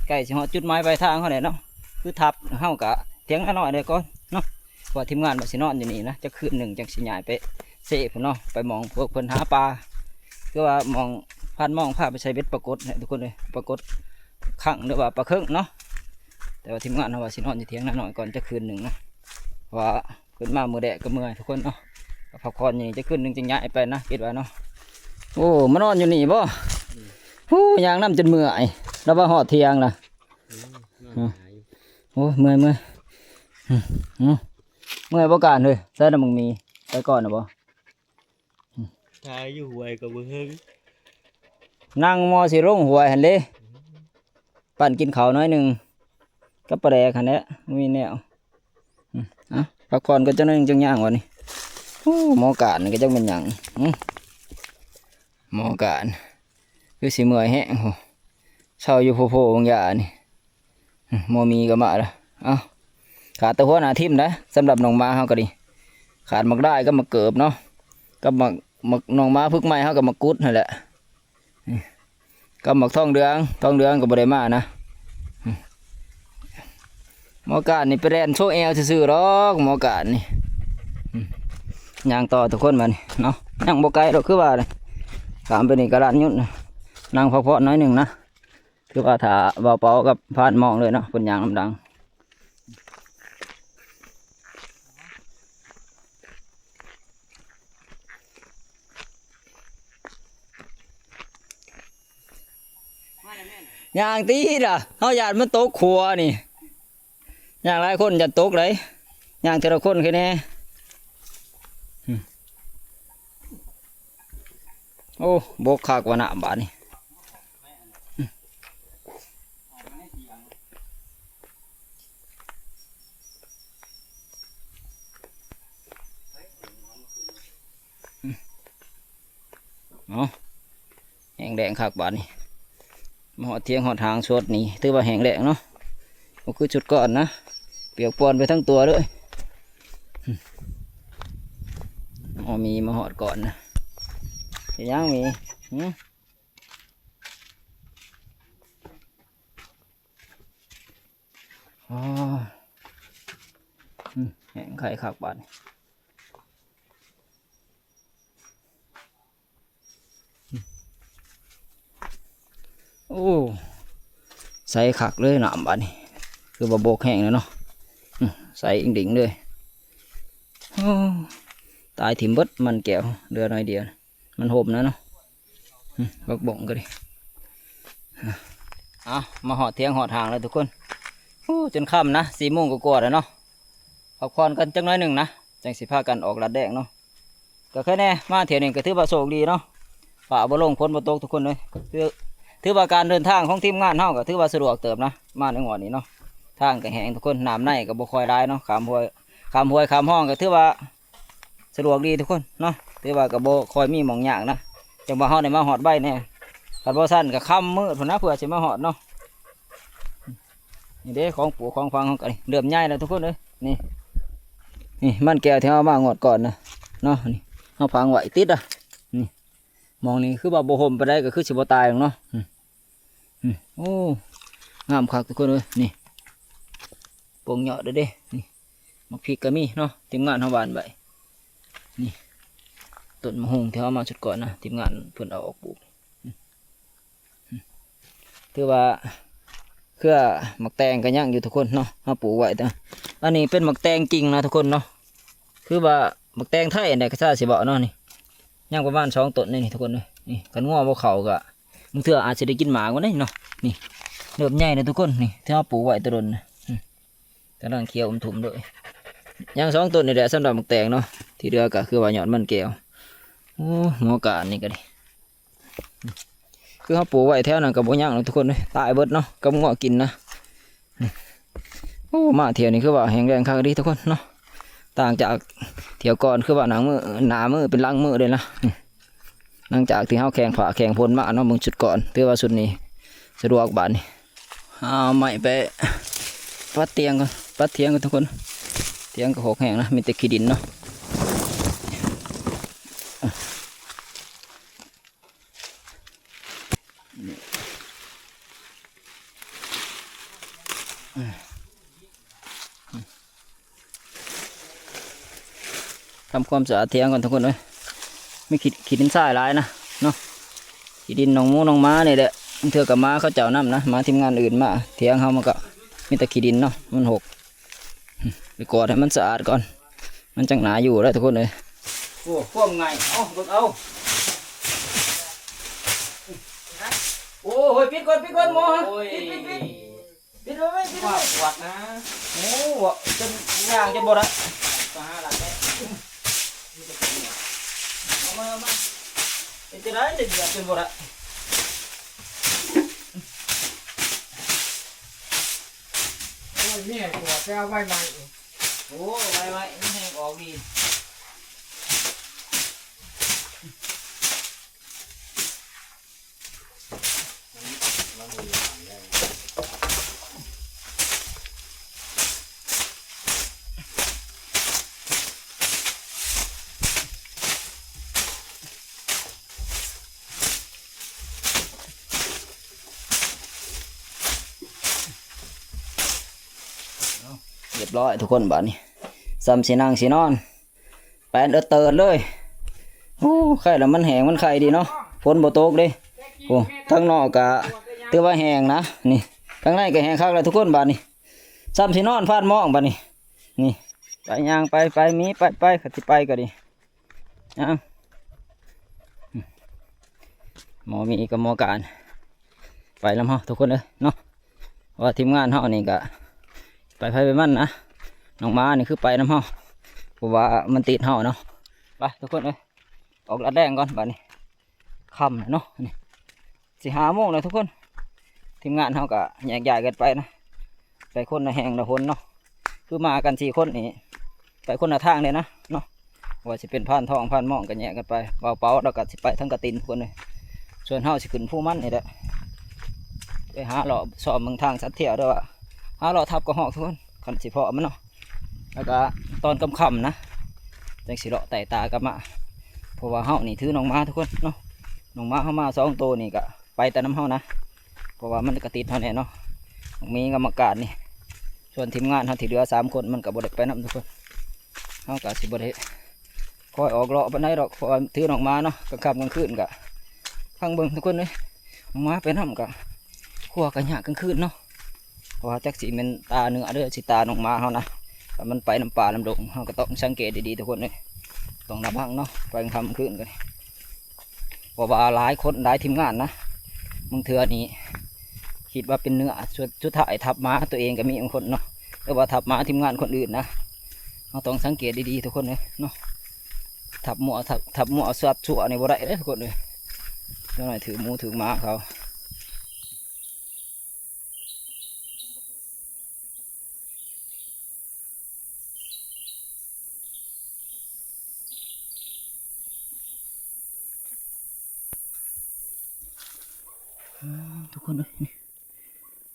ໃກ້ຊິຮອດຈຸດໝາຍປາຍທາງເຮົາແລ້ວເນາະ ຄືທັບເຮົາກໍຖຽງນານ້ອຍໄດ້ກ່ອນເນາະ ເພາະວ່າທີມງານວ່າຊິນອນຢູ່ນີ້ນະ ຈັກຄືນໜຶ່ງຈັ່ງຊິຍ້າຍໄປເຊພຸ້ນເນາະ ໄປໝ່ອງພວກເພິ່ນຫາປາ ຄືວ່າໝ່ອງ ພານໝ່ອງພາໄປໃສ່ເບັດປາກົດແຫຼະທຸກຄົນເອີຍ ປາກົດຄັງ ຫຼືວ່າປາເຄິງເນາະ. ແຕ່ວ່າທີມງານເຮົາວ່າຊິນອນຢູ່ຖຽງນານ້ອຍກ່ອນຈັກຄືນໜຶ່ງນະ ເພາະວ່າຂຶ້ນມາມື້ແດດກໍເມື່ອຍທຸກຄົນເນາະ ກໍພັກຜ່ອນຢູ່ນີ້ຈັກຄືນໜຶ່ງຈຶ່ງຍ້າຍໄປນະ ຄິດວ່າເນາະ. ໂອ້ ມານອນຢູ່ນີ້ບໍ່? ອືມ ໂອ້ ຍ່າງນຳຈົນເມື່ອຍ ລະວ່າຮອດຖຽງລະ. ອືມ ນອນຫາຍຢູ່ ໂອ້ຍ ເມື່ອຍໆ ອືມ ເມື່ອຍບໍ່ການເຮີ້ຍ ໃສ່ນຳບັກໝີ່ ໄປກ່ອນນະບໍ່? ຖ້າຢູ່ຫ້ວຍກໍບໍ່ເຖິງ ນັ່ງມໍຊິລົງຫ້ວຍຫັ້ນເດ້ ປັ້ນກິນເຂົ້າໜ້ອຍໜຶ່ງ ກັບປາແດກຫັ້ນແຫຼະ ບໍ່ມີແນວ. ອືມ ເອົາ ພັກຜ່ອນກ່ອນຈັກໜ້ອຍໜຶ່ງຈຶ່ງຍ່າງບາດນີ້. ໂອ້ ໝໍການນີ້ກໍຈັກແມ່ນຫຍັງ ຫື ໝໍການ ຄືຊິເມື່ອຍແຮງ ໂອ້ ເຊົາຢູ່ໂພໆບາງຢ່ານີ້. ໝໍໝີກໍມາລະ ເອົ້າ ຂາດແຕ່ຫົວໜ້າທີມນະ ສຳລັບໜອງໝາເຮົາກໍດີ ຂາດໝາກດ້າຍກັບໝາກເກີບເນາະ ກັບໝາກ ໝາກ ໜອງໝາຝຶກໃໝ່ເຮົາກໍໝາກກຸດຫັ້ນແຫຼະ ກັບໝາກທອງເດືອງ ທອງເດືອງກໍບໍ່ໄດ້ມານະ. ໝໍການນີ້ໄປແລ່ນໂຊແອວຊື່ໆດອກ ໝໍການນີ້. ຍ່າງຕໍ່ທຸກຄົນບາດນີ້ເນາະ ຍັງບໍ່ໄກດອກ ຄືວ່າແຫຼະ ຂ້າມໄປນີ້ກໍລານຍຸດນະ ນັ່ງພັກຜ່ອນໜ້ອຍໜຶ່ງນະ. ຄືວ່າຖ້າບ່າວເປົາກັບພານມອງເລີຍເນາະ ເພິ່ນຍ່າງນຳຫຼັງ ຍ່າງຕິລະ ເຮົາຢ້ານມັນຕົກຂົວນີ້ ຍ່າງຫຼາຍຄົນຢ້ານຕົກເດ້ ຍ່າງເທື່ອລະຄົນແຄ່ແນ່. ໂອ້ ບົກຄັກວ່ານະບາດນີ້. ເອົາ ແຫ້ງແລ້ງຄັກບາດນີ້ ມາຮອດຖຽງຮອດຫາງຊຸດນີ້ ຖືວ່າແຫ້ງແລ້ງເນາະ ບໍ່ຄືຊຸດກ່ອນນະ ປຽກປອນໄປທັງຕົວເລີຍ. ເອົາ ໝີ່ມາຮອດກ່ອນນະ ເປັນຫຍັງໝີ່ ຫື? ອໍ ອືມ ແຫ້ງໄຄຄັກບາດນີ້. ໂອ້ ໃສຄັກເລີຍນ້ຳບາດນີ້ ຄືວ່າບົກແຮງແລ້ວເນາະ. ອືມ ໃສອີ່ດິ່ງເລີຍ. ໂອ້ ຕາຍຖິ້ມເບິດ ມັນແກ້ວ ເຫຼືອໜ້ອຍດຽວ ມັນຫົມແລ້ວເນາະ. ອືມ ບັກບົງກໍດີ. ເອົາ ມາຮອດຖຽງຮອດຫ້າງແລ້ວທຸກຄົນ. ໂອ້ ຈົນຄ່ຳນະ ສີ່ໂມງກວ່າໆແລ້ວເນາະ. ພັກຜ່ອນກັນຈັກໜ້ອຍໜຶ່ງນະ ຈັ່ງຊິພາກັນອອກລັດແດງເນາະ. ກໍແຄ່ແນ່ ມາທ່ຽວນີ້ກໍຖືວ່າໂຊກດີເນາະ ຟ້າບໍ່ລົງ ຝົນບໍ່ຕົກທຸກຄົນເອີຍ. ຖື ຖືວ່າການເດີນທາງຂອງທີມງານເຮົາກໍຖືວ່າສະດວກເຕີບນະ ມາໃນງວດນີ້ເນາະ. ທາງກໍແຫ້ງທຸກຄົນ ນ້ຳໃນກໍບໍ່ຄ່ອຍຫຼາຍເນາະ ຂ້າມຫ້ວຍ ຂ້າມຫ້ວຍຂ້າມຮ່ອງກໍຖືວ່າ ສະດວກດີທຸກຄົນເນາະ ຖືວ່າກໍບໍ່ຄ່ອຍມີໝ່ອງຍາກນະ ຈັ່ງວ່າເຮົາໄດ້ມາຮອດໄວແດ່. ຄັນບໍ່ຊັ້ນກໍຄ່ຳມືດພຸ້ນນະ ເພື່ອຊິມາຮອດເນາະ. ນີ້ເດ້ ຂອງປູກຂອງຝັງເຮົາກໍເລີ່ມໃຫຍ່ແລ້ວທຸກຄົນເອີຍ. ນີ້ ນີ້ມັນແກ້ວທີ່ເຮົາມາງວດກ່ອນນະເນາະ ນີ້ເຮົາຝັງໄວ້ຕິດລະ. ນີ້ໝ່ອງນີ້ຄືວ່າບໍ່ຮົ່ມປານໃດ ກໍຄືຊິບໍ່ຕາຍດອກເນາະ. ອືມ ອືມ ໂອ້ ງາມຄັກທຸກຄົນເອີຍ. ນີ້ ປົງເຍາະເດ້ ນີ້ ໝາກພິກກໍມີເນາະ ທີມງານເຮົາຫວ່ານໄວ້. ນີ້ ຕົ້ນໝາກຫຸ່ງທີ່ເຮົາເອົາມາຊຸດກ່ອນນະ ທີມງານເພິ່ນເອົາອອກປູກ. ອືມ ອືມ ຖືວ່າເຄືອໝາກແຕງກໍຍັງຢູ່ທຸກຄົນເນາະ ເຮົາປູກໄວ້. ແຕ່ອັນນີ້ເປັນໝາກແຕງຈິງນະທຸກຄົນເນາະ ຄືວ່າໝາກແຕງໄທອັນໃດກໍຊາຊິເວົ້າເນາະ. ນີ້ ຍັງປະມານສອງຕົ້ນນີ້ທຸກຄົນເອີຍ. ນີ້ຄັນງົວບໍ່ເຂົ້າກໍ ບາງເທື່ອອາດຊິໄດ້ກິນໝາກມັນເດ້ເນາະ. ນີ້ເລີ່ມໃຫຍ່ແລ້ວທຸກຄົນ ນີ້ທີ່ເຮົາປູກໄວ້ແຕ່ດົນນະ. ອືມ ກຳລັງຂຽວອຸ່ມທຸ່ມເລີຍ. ຍັງສອງຕົ້ນນີ້ແຫຼະສຳລັບໝາກແຕງເນາະ ທີ່ເຫຼືອກໍຄືວ່າຍອດມັນແກ້ວ. ໂອ້ ໝໍການນີ້ກໍດີ ຄືເຮົາປູກໄວ້ແຖວນັ້ນກໍບໍ່ຍັງແລ້ວທຸກຄົນເອີຍ ຕາຍເບິດເນາະ ກັບງົວກິນນະ. ໂອ້ ມາທ່ຽວນີ້ຄືວ່າແຫ້ງແລ້ງຄັກອີ່ຫຼີທຸກຄົນເນາະ ຕ່າງຈາກທ່ຽວກ່ອນ ຄືວ່າໜ້າມື ໜ້າມືເປັນຫຼັງມືເດ້ນະ. ຫຼັງຈາກທີ່ເຮົາແຂ່ງຟ້າແຂ່ງຝົນມາເນາະ ເບິ່ງຊຸດກ່ອນ ຖືວ່າຊຸດນີ້ສະດວກບາດນີ້. ຫາໄມ້ໄປປັດຕຽງກ່ອນ ປັດຖຽງກ່ອນທຸກຄົນ ຖຽງກໍຫົກແຮງນະ ມີແຕ່ຂີ້ດິນເນາະ. ທຳຄວາມສະອາດຖຽງກ່ອນທຸກຄົນເອີຍ ມີຂີ້ ຂີ້ດິນຊາຍຫຼາຍນະເນາະ ຂີ້ດິນໜອງໝູໜອງໝານີ້ແຫຼະ ບາງເທື່ອກໍໝາເຂົາເຈົ້ານຳນະ ໝາທີມງານອື່ນມາ ຖຽງເຮົາມັນກໍມີແຕ່ຂີ້ດິນເນາະ ມັນຫົກ ໄປກວາດໃຫ້ມັນສະອາດກ່ອນ ມັນຈັ່ງໜ້າຢູ່ແຫຼະທຸກຄົນເອີຍ. ໂອ້ ຄວາມງ່າຍ ເອົາ ເບິ່ງເອົາ ໂອ້ຍ ປິດກ່ອນ ປິດກ່ອນໝໍ ໂອ້ຍ ປິດ ປິດ ປິດ ປິດໄວ້ ປິດໄວ້ ປວດນະ ໂອ້ ຈົນຍ່າງຈົນບໍ່ໄດ້ ປາລະແທ້ ເອົາມາ ເອົາມາ ເປັນຈັ່ງໃດ ຈະຢຽບຈົນບໍ່ໄດ້. ໂອ້ຍ ມີໃຫ້ກວດແຕ່ເອົາໄວ້ໃໝ່ ໂອ້ ໄວ້ ໄວ້ ມັນແຮງອອກດີ. ຮຽບຮ້ອຍທຸກຄົນ ບາດນີ້ສ່ຳຊິນັ່ງຊິນອນ ແປນເອີດເຕີດເລີຍ. ໂອ້ ໄຄລະມັນແຫ້ງ ມັນໄຄດີເນາະ ຝົນບໍ່ຕົກເດ້. ໂອ້ ທາງນອກກະຖືວ່າແຫ້ງນະ ນີ້ ທາງໃນກະແຫ້ງຄັກແລ້ວທຸກຄົນ ບາດນີ້ສ່ຳຊິນອນພາດມອງ ບາດນີ້ ນີ້ ໄປ ຍ່າງໄປ ໄປ ມີ ໄປ ໄປ ຄັນຊິໄປກະດີ ຍ່າງ ໝໍມີກະໝໍການ ໄປນຳເຮົາທຸກຄົນເອີຍເນາະ ເພາະວ່າທີມງານເຮົານີ້ກະໄປໃຜໄປມັນນະ ນ້ອງໝານີ້ຄືໄປນຳເຮົາ ເພາະວ່າມັນຕິດເຮົາເນາະ. ໄປທຸກຄົນເອີຍ ອອກລາດແລ້ງກ່ອນ ບາດນີ້ຄ່ຳແລ້ວເນາະ ນີ້ຊິຫ້າໂມງແລ້ວທຸກຄົນ. ທີມງານເຮົາກະແຍກຍ້າຍກັນໄປນະ ໄປຄົນລະແຫ່ງລະຫົນເນາະ ຄືມາກັນສີ່ຄົນນີ້ ໄປຄົນລະທາງເດ້ນະເນາະ ວ່າຊິເປັນພານທອງພານມອງກໍແຍກກັນໄປ. ບ່າວເປົາລາວກໍຊິໄປທາງກະຕິນພຸ້ນເດ້ ສ່ວນເຮົາຊິຂຶ້ນພູມັນນີ້ແຫຼະ ໄປຫາເລາະຊອມເບິ່ງທາງສັດທ່ຽວເດີ ວ່າຫາເລາະທັບກະຮອກທຸກຄົນ ຄັນຊິພໍ້ມັນເນາະ. ແລ້ວກະຕອນຄ່ຳໆນະ ຈັ່ງຊິເລາະໄຕ່ຕາກັບມາ ເພາະວ່າເຮົານີ້ຖືນ້ອງໝາທຸກຄົນເນາະ ນ້ອງໝາເຮົາມາສອງໂຕນີ້ກະໄປແຕ່ນຳເຮົານະ ເພາະວ່າມັນກະຕິດເຮົາແນ່ເນາະ ບັກໝີກັບບັກກາດນີ້. ສ່ວນທີມງານເຮົາທີ່ເຫຼືອສາມຄົນ ມັນກະບໍ່ໄດ້ໄປນຳທຸກຄົນ ເຮົາກະຊິບໍ່ໄດ້ຄ່ອຍອອກເລາະປານໃດດອກ ເພາະວ່າຖືນ້ອງໝາເນາະ ກາງຄ່ຳກາງຄືນກະ ຟັງເບິ່ງທຸກຄົນເອີຍ ນ້ອງໝາໄປນຳກະ ຄົວກະຍາກກາງຄືນເນາະ ເພາະວ່າຈັກຊິແມ່ນຕາເໜືອ ຫຼືຊິຕານ້ອງໝາເຮົານະ ຖ້າມັນໄປນຳປ່ານຳດົງ ເຮົາກະຕ້ອງສັງເກດດີໆທຸກຄົນເອີຍ ຕ້ອງລະວັງເນາະ ໄປກາງຄ່ຳກາງຄືນກະ ເພາະວ່າຫຼາຍຄົນຫຼາຍທີມງານນະ ບາງເທື່ອນີ້ຄິດວ່າເປັນເໜືອ ສຸດ ສຸດທ້າຍທັບໝາຕົວເອງກະມີບາງຄົນເນາະ ຫຼືວ່າທັບໝາທີມງານຄົນອື່ນນະ. ເຮົາຕ້ອງສັງເກດດີໆທຸກຄົນເອີຍເນາະ ທັບມົ້ວ ທັບ ທັບມົ້ວສັດຊົ່ວນີ້ບໍ່ໄດ້ເດ້ທຸກຄົນເອີຍ ຈັກໜ້ອຍຖືກໝູຖືກໝາເຂົາ. ອືມ ທຸກຄົນເອີຍ ນີ້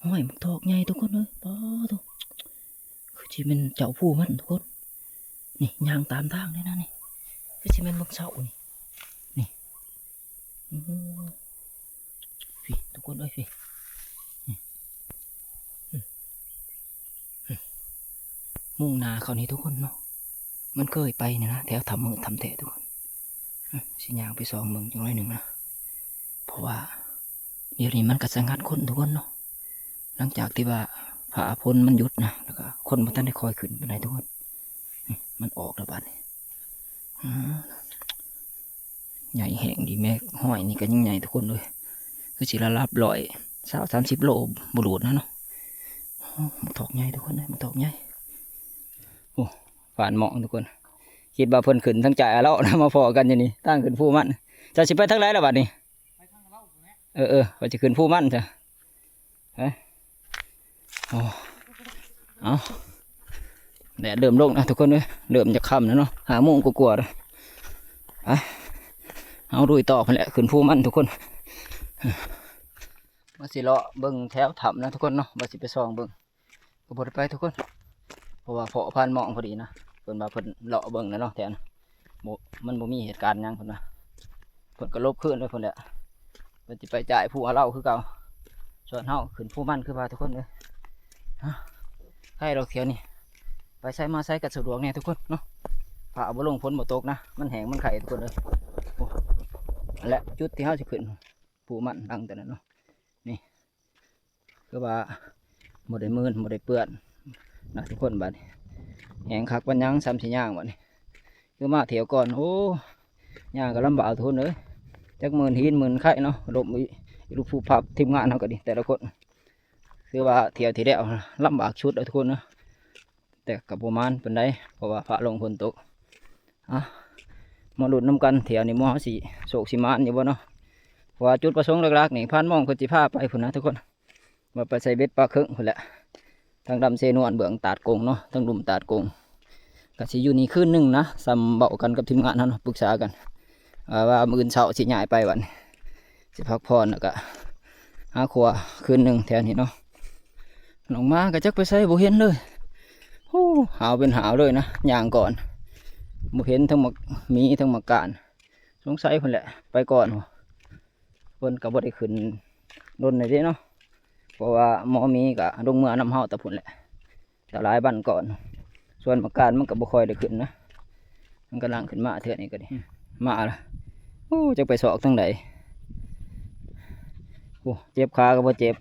ຫ້ອຍ ໝາກຖອກໃຫຍ່ທຸກຄົນເອີຍ ປາໂທ້ ຄືຊິແມ່ນເຈົ້າພູມັນທຸກຄົນ ນີ້ຍ່າງຕາມທາງເດ້ນະ ນີ້ ຄືຊິແມ່ນເບິ່ງເຊົ້ານີ້ ນີ້ ໂອ້ ພີ້ທຸກຄົນເອີຍ ພີ້ ນີ້ ມຸ້ງໜ້າເຂົານີ້ທຸກຄົນເນາະ ມັນເຄີຍໄປນີ້ນະ ແຖວຖ້ຳມືດຖ້ຳແຕະທຸກຄົນ ຊິຍ່າງໄປສ່ອງເບິ່ງຈັກໜ້ອຍໜຶ່ງນະ ເພາະວ່າດຽວນີ້ມັນກະສະຫງັດຄົນທຸກຄົນເນາະ ຫຼັງຈາກທີ່ວ່າຟ້າຝົນມັນຢຸດນະ ແລ້ວກະຄົນບໍ່ທັນໄດ້ຄ່ອຍຂຶ້ນປານໃດທຸກຄົນ ນີ້ ມັນອອກແລ້ວບາດນີ້ ອາ ໃຫຍ່ແຮງດີ ແມ່ຫ້ອຍນີ້ກະຍັງໃຫຍ່ທຸກຄົນເອີຍ ຄືຊິລະດັບຮ້ອຍຊາວ ສາມສິບໂລບໍ່ຫຼູດນະເນາະ. ໂອ້ ໝາກຖອກໃຫຍ່ທຸກຄົນເອີຍ ໝາກຖອກໃຫຍ່ ໂອ້ ຟາດໝອງທຸກຄົນ ຄິດວ່າເພິ່ນຂຶ້ນທາງຈາຍອາເລາະນະ ມາພໍ້ກັນຢູ່ນີ້ ທາງຂຶ້ນພູມັນ ເຈົ້າຊິໄປທາງໃດລະບາດນີ້? ເອີໆ ຂ້ອຍຊິຂຶ້ນພູມັນຊະ ເອີ ໂອ້ ເອົາ ແດດເລີ່ມລົງນະທຸກຄົນເອີຍ ເລີ່ມຈະຄ່ຳແລ້ວເນາະ ຫ້າໂມງກວ່າໆແລ້ວ ໄປ ເຮົາລຸຍຕໍ່ພຸ້ນແຫຼະ ຂຶ້ນພູມັນທຸກຄົນ. ມາຊິເລາະເບິ່ງແຖວຖ້ຳນະທຸກຄົນເນາະ ວ່າຊິໄປສ່ອງເບິ່ງ ກໍບໍ່ໄດ້ໄປທຸກຄົນ ເພາະວ່າພໍ້ພານມອງພໍດີນະ ເພິ່ນວ່າເພິ່ນເລາະເບິ່ງແລ້ວເນາະແຖວນັ້ນ ບໍ່ ມັນບໍ່ມີເຫດການຫຍັງເພິ່ນວ່າ ເພິ່ນກໍຫຼົບຄືນໄປພຸ້ນແຫຼະ ເພິ່ນຊິໄປຈ່າຍພູອາເລົາຄືເກົ່າ. ສ່ວນເຮົາຂຶ້ນພູມັນຄືວ່າທຸກຄົນເອີຍ. ຮະ ໃກ້ດອກແຖວນີ້ ໄປໃສມາໃສກໍສະດວກແດ່ທຸກຄົນເນາະ ຟ້າບໍ່ລົງ ຝົນບໍ່ຕົກນະ ມັນແຫ້ງມັນໄຄທຸກຄົນເອີຍ. ໂອ້ ຫັ້ນແຫຼະຈຸດທີ່ເຮົາຊິຂຶ້ນ ພູມັນຫຼັງຕົວນັ້ນເນາະ ນີ້ ຄືວ່າບໍ່ໄດ້ມື່ນບໍ່ໄດ້ເປື້ອນນະທຸກຄົນ. ບາດນີ້ແຮງຄັກປານຫຍັງ ສ່ຳຊິຍ່າງບາດນີ້ ຄືມາຖ້ຽວກ່ອນ ໂອ້ ຍ່າງກໍລຳບາກທຸກຄົນເອີຍ ຈັກມື່ນຫີນມື່ນໄຄເນາະ ລົ້ມອີກ ລູກຜູ້ພັບ ທີມງານເຮົາກໍດີ ແຕ່ລະຄົນ ຄືວ່າຖ້ຽວທີ່ແລ້ວລຳບາກສຸດແລ້ວທຸກຄົນເນາະ ແຕ່ກໍບໍ່ໝານປານໃດ ເພາະວ່າຟ້າລົງຝົນຕົກ. ເອົາ ມາລຸ້ນນຳກັນ ແຖວນີ້ໝູ່ເຮົາຊິໂຊກຊິໝານຢູ່ບໍ່ເນາະ ເພາະວ່າຈຸດປະສົງຫຼັກໆນີ້ ພານມອງເພິ່ນຊິພາໄປພຸ້ນນະທຸກຄົນ ວ່າໄປໃສ່ເບັດປາເຄິງພຸ້ນແຫຼະ ທາງດຳເຊນວນເບື້ອງຕາດກົງເນາະ ທາງລຸ່ມຕາດກົງ ກໍຊິຢູ່ນີ້ຄືນໜຶ່ງນະ ສ່ຳເວົ້າກັນກັບທີມງານເຮົາເນາະ ປຶກສາກັນ ເອີ ວ່າມື້ອື່ນເຊົ້າຊິຍ້າຍໄປ ບັດນີ້ຊິພັກຜ່ອນ ແລ້ວກໍຫາຄົວຄືນໜຶ່ງແຖວນີ້ເນາະ. ນ້ອງໝາກໍຈັກໄປໃສ ບໍ່ເຫັນເລີຍ ໂອ້ ຫາວເປັນຫາວເລີຍນະ ຍ່າງກ່ອນ ບໍ່ເຫັນທັງໝາກໝີ ທັງໝາກການ ສົງໄສເພິ່ນແຫຼະໄປກ່ອນ ເພິ່ນກໍບໍ່ໄດ້ຂຶ້ນດົນແລ້ວເດ້ເນາະ ເພາະວ່າໝໍໝີກໍລົງເມືອນຳເຮົາແຕ່ພຸ້ນແຫຼະ ແຕ່ຫຼາຍວັນກ່ອນ ສ່ວນໝາກການມັນກໍບໍ່ຄ່ອຍໄດ້ຂຶ້ນນະ ມັນກຳລັງຂຶ້ນມາເທື່ອນີ້ກໍດີ ມາລະ ໂອ້ ຈັກໄປຊອກທາງໃດ ໂອ້ ເຈັບຂາກໍບໍ່ເຈັບ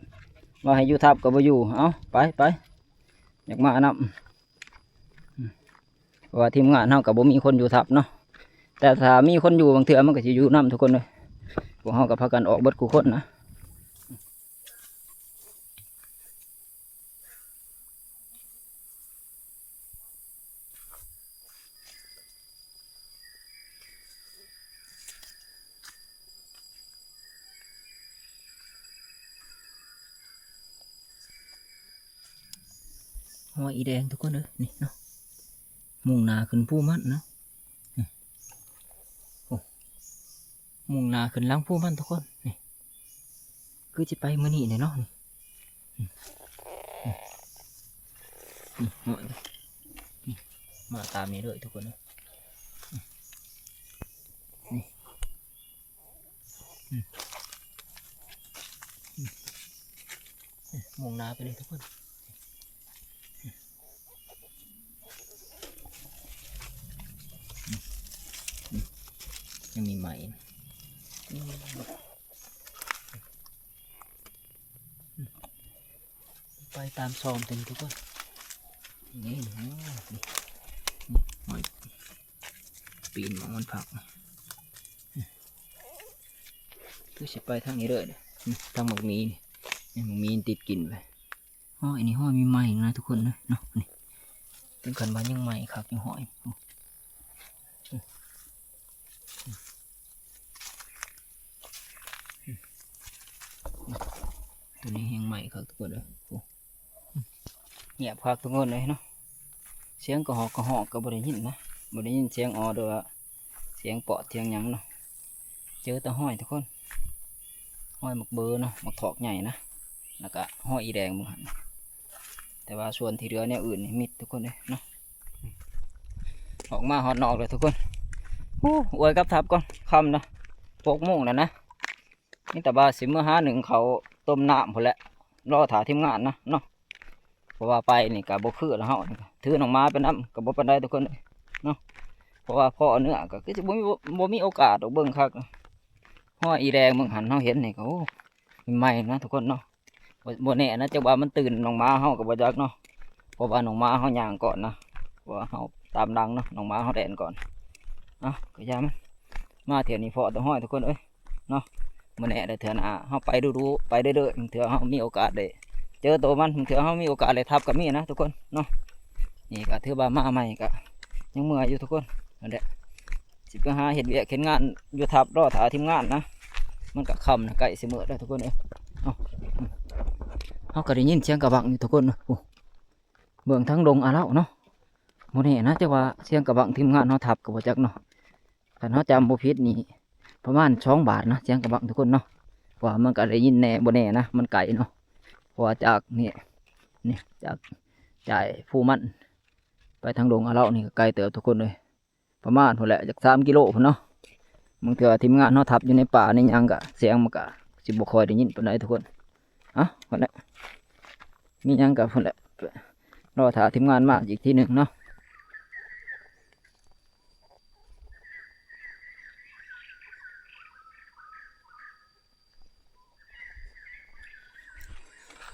ວ່າໃຫ້ຢູ່ທັບກໍບໍ່ຢູ່ ເອົ້າ ໄປ ໄປ ຢາກມານຳ ເພາະວ່າທີມງານເຮົາກໍບໍ່ມີຄົນຢູ່ທັບເນາະ ແຕ່ຖ້າມີຄົນຢູ່ ບາງເທື່ອມັນກໍຊິຢູ່ນຳທຸກຄົນເລີຍ ພວກເຮົາກໍພາກັນອອກເບິດຄູ່ຄົນນະ. ຮອຍອີແດງທຸກຄົນເອີຍ ນີ້ເນາະ ມຸ່ງໜ້າຂຶ້ນພູມັນເນາະ ນີ້ ໂອ້ ມຸ່ງໜ້າຂຶ້ນຫຼັງພູມັນທຸກຄົນ ນີ້ ຄືຊິໄປມື້ນີ້ແຫຼະເນາະ ນີ້ ນີ້ ນີ້ ຮອຍ ນີ້ ມາຕາມນີ້ເລີຍທຸກຄົນເອີຍ ນີ້ ອືມ ອືມ ອືມ ມຸ່ງໜ້າໄປເລີຍທຸກຄົນ ອືມ ອືມ ຍັງມີໄມ້ ອືມ ອືມ ໄປຕາມຊອມເຖິງທຸກຄົນ ນີ້ ນີ້ ນີ້ ນີ້ ໄມ້ ປີນໝອກມັນຜັກ ຄືຊິໄປທາງນີ້ເລີຍ ນີ້ ທາງໝາກໝີນີ້ ນີ້ ໝາກໝີຕິດກິນໄປ ຮອຍນີ້ ຮອຍໃໝ່ໆນະທຸກຄົນເນາະ ນີ້ ເຖິງຂັ້ນວ່າຍັງໃໝ່ຄັກຢູ່ ຮອຍ ຕົວນີ້ແຮງໃໝ່ຄັກທຸກຄົນເອີຍ ໂອ້ ງຽບຄັກທຸກຄົນເອີຍເນາະ ສຽງກະຮອກກະຮອກກໍບໍ່ໄດ້ຍິນນະ ບໍ່ໄດ້ຍິນສຽງອໍ ຫຼືວ່າສຽງປອດສຽງຫຍັງເນາະ ເຈີແຕ່ຮອຍທຸກຄົນ ຮອຍໝາກເບີເນາະ ໝາກຖອກໃຫຍ່ນະ ແລ້ວກະຮອຍອີແດງເບິ່ງຫັ້ນ ແຕ່ວ່າສ່ວນທີ່ເຫຼືອແນວອື່ນນີ້ມິດທຸກຄົນເອີຍເນາະ ອອກມາຮອດນອກແລ້ວທຸກຄົນ ໂອ້ ອວຍກັບທັບກ່ອນ ຄ່ຳລະ ຫົກໂມງແລ້ວນະ ມີແຕ່ວ່າຊິເມືອຫາໜຶ້ງເຂົ້າຕົ້ມນ້ຳພຸ້ນແຫຼະ ລໍຖ້າທີມງານນະເນາະ ເພາະວ່າໄປນີ້ກໍບໍ່ຄືລະ ເຮົານີ້ກໍຖືໜອງໝາໄປນຳກໍບໍ່ປານໃດທຸກຄົນເອີຍເນາະ ເພາະວ່າພໍເນື້ອກໍຄືຊິບໍ່ມີ ບໍ່ມີໂອກາດດອກ ເບິ່ງຄັກ ຮອຍອີແດງເບິ່ງຫັ້ນ ເຮົາເຫັນນີ້ກໍ ໂອ້ ໃໝ່ນະທຸກຄົນເນາະ ບໍ່ ບໍ່ແນ່ນະ ຈັກວ່າມັນຕື່ນໜອງໝາເຮົາກໍບໍ່ຈັກເນາະ ເພາະວ່າໜອງໝາເຮົາຍ່າງກ່ອນນະ ເພາະວ່າເຮົາຕາມຫຼັງເນາະ ໜອງໝາເຮົາແລ່ນກ່ອນ ເອົ້າ ກໍຢ່າມັນ ມາເທື່ອນີ້ພໍ້ແຕ່ຮອຍທຸກຄົນເອີຍເນາະ ບໍ່ແນ່ເດີ ເທື່ອໜ້າເຮົາໄປດູໆ ໄປເລື້ອຍໆ ເທື່ອເຮົາມີໂອກາດໄດ້ເຈີໂຕມັນ ເທື່ອເຮົາມີໂອກາດໄດ້ທັບກໍມີນະທຸກຄົນເນາະ ນີ້ກໍຖືວ່າມາໃໝ່ກໍຍັງເມື່ອຍຢູ່ທຸກຄົນ ນັ້ນແຫຼະ ຊິໄປຫາເຮັດວຽກເຮັດງານຢູ່ທັບ ລໍຖ້າທີມງານນະ ມັນກໍຄ່ຳນະ ໃກ້ຊິມືດແລ້ວທຸກຄົນເອີຍ ເອົ້າ ເຮົາກໍໄດ້ຍິນສຽງກະບັງຢູ່ທຸກຄົນເນາະ ໂອ້ ເບື້ອງທາງດົງອາເລົາເນາະ ບໍ່ແນ່ນະ ຈັກວ່າສຽງກະບັງທີມງານເຮົາທັບກໍບໍ່ຈັກເນາະ ຄັນເຮົາຈຳບໍ່ຜິດນີ້ ປະມານສອງບາດນະ ສຽງກະບັງທຸກຄົນເນາະ ເພາະວ່າມັນກະໄດ້ຍິນແດ່ບໍ່ແນ່ນະ ມັນໄກເນາະ ເພາະວ່າຈາກນີ້ ນີ້ ຈາກຈາຍພູມັນໄປທາງດົງອາເລາະນີ້ກະໄກເຕີບທຸກຄົນເອີຍ. ປະມານພຸ້ນແຫຼະ ຈັກສາມກິໂລພຸ້ນເນາະ. ບາງເທື່ອທີມງານເຮົາທັບຢູ່ໃນປ່າໃນຫຍັງກະ ສຽງມັນກະຊິບໍ່ຄ່ອຍໄດ້ຍິນປານໃດທຸກຄົນ. ເອົ້າ ພຸ້ນແຫຼະ ມີຫຍັງກະພຸ້ນແຫຼະ ລໍຖ້າທີມງານມາອີກທີໜຶ່ງເນາະ.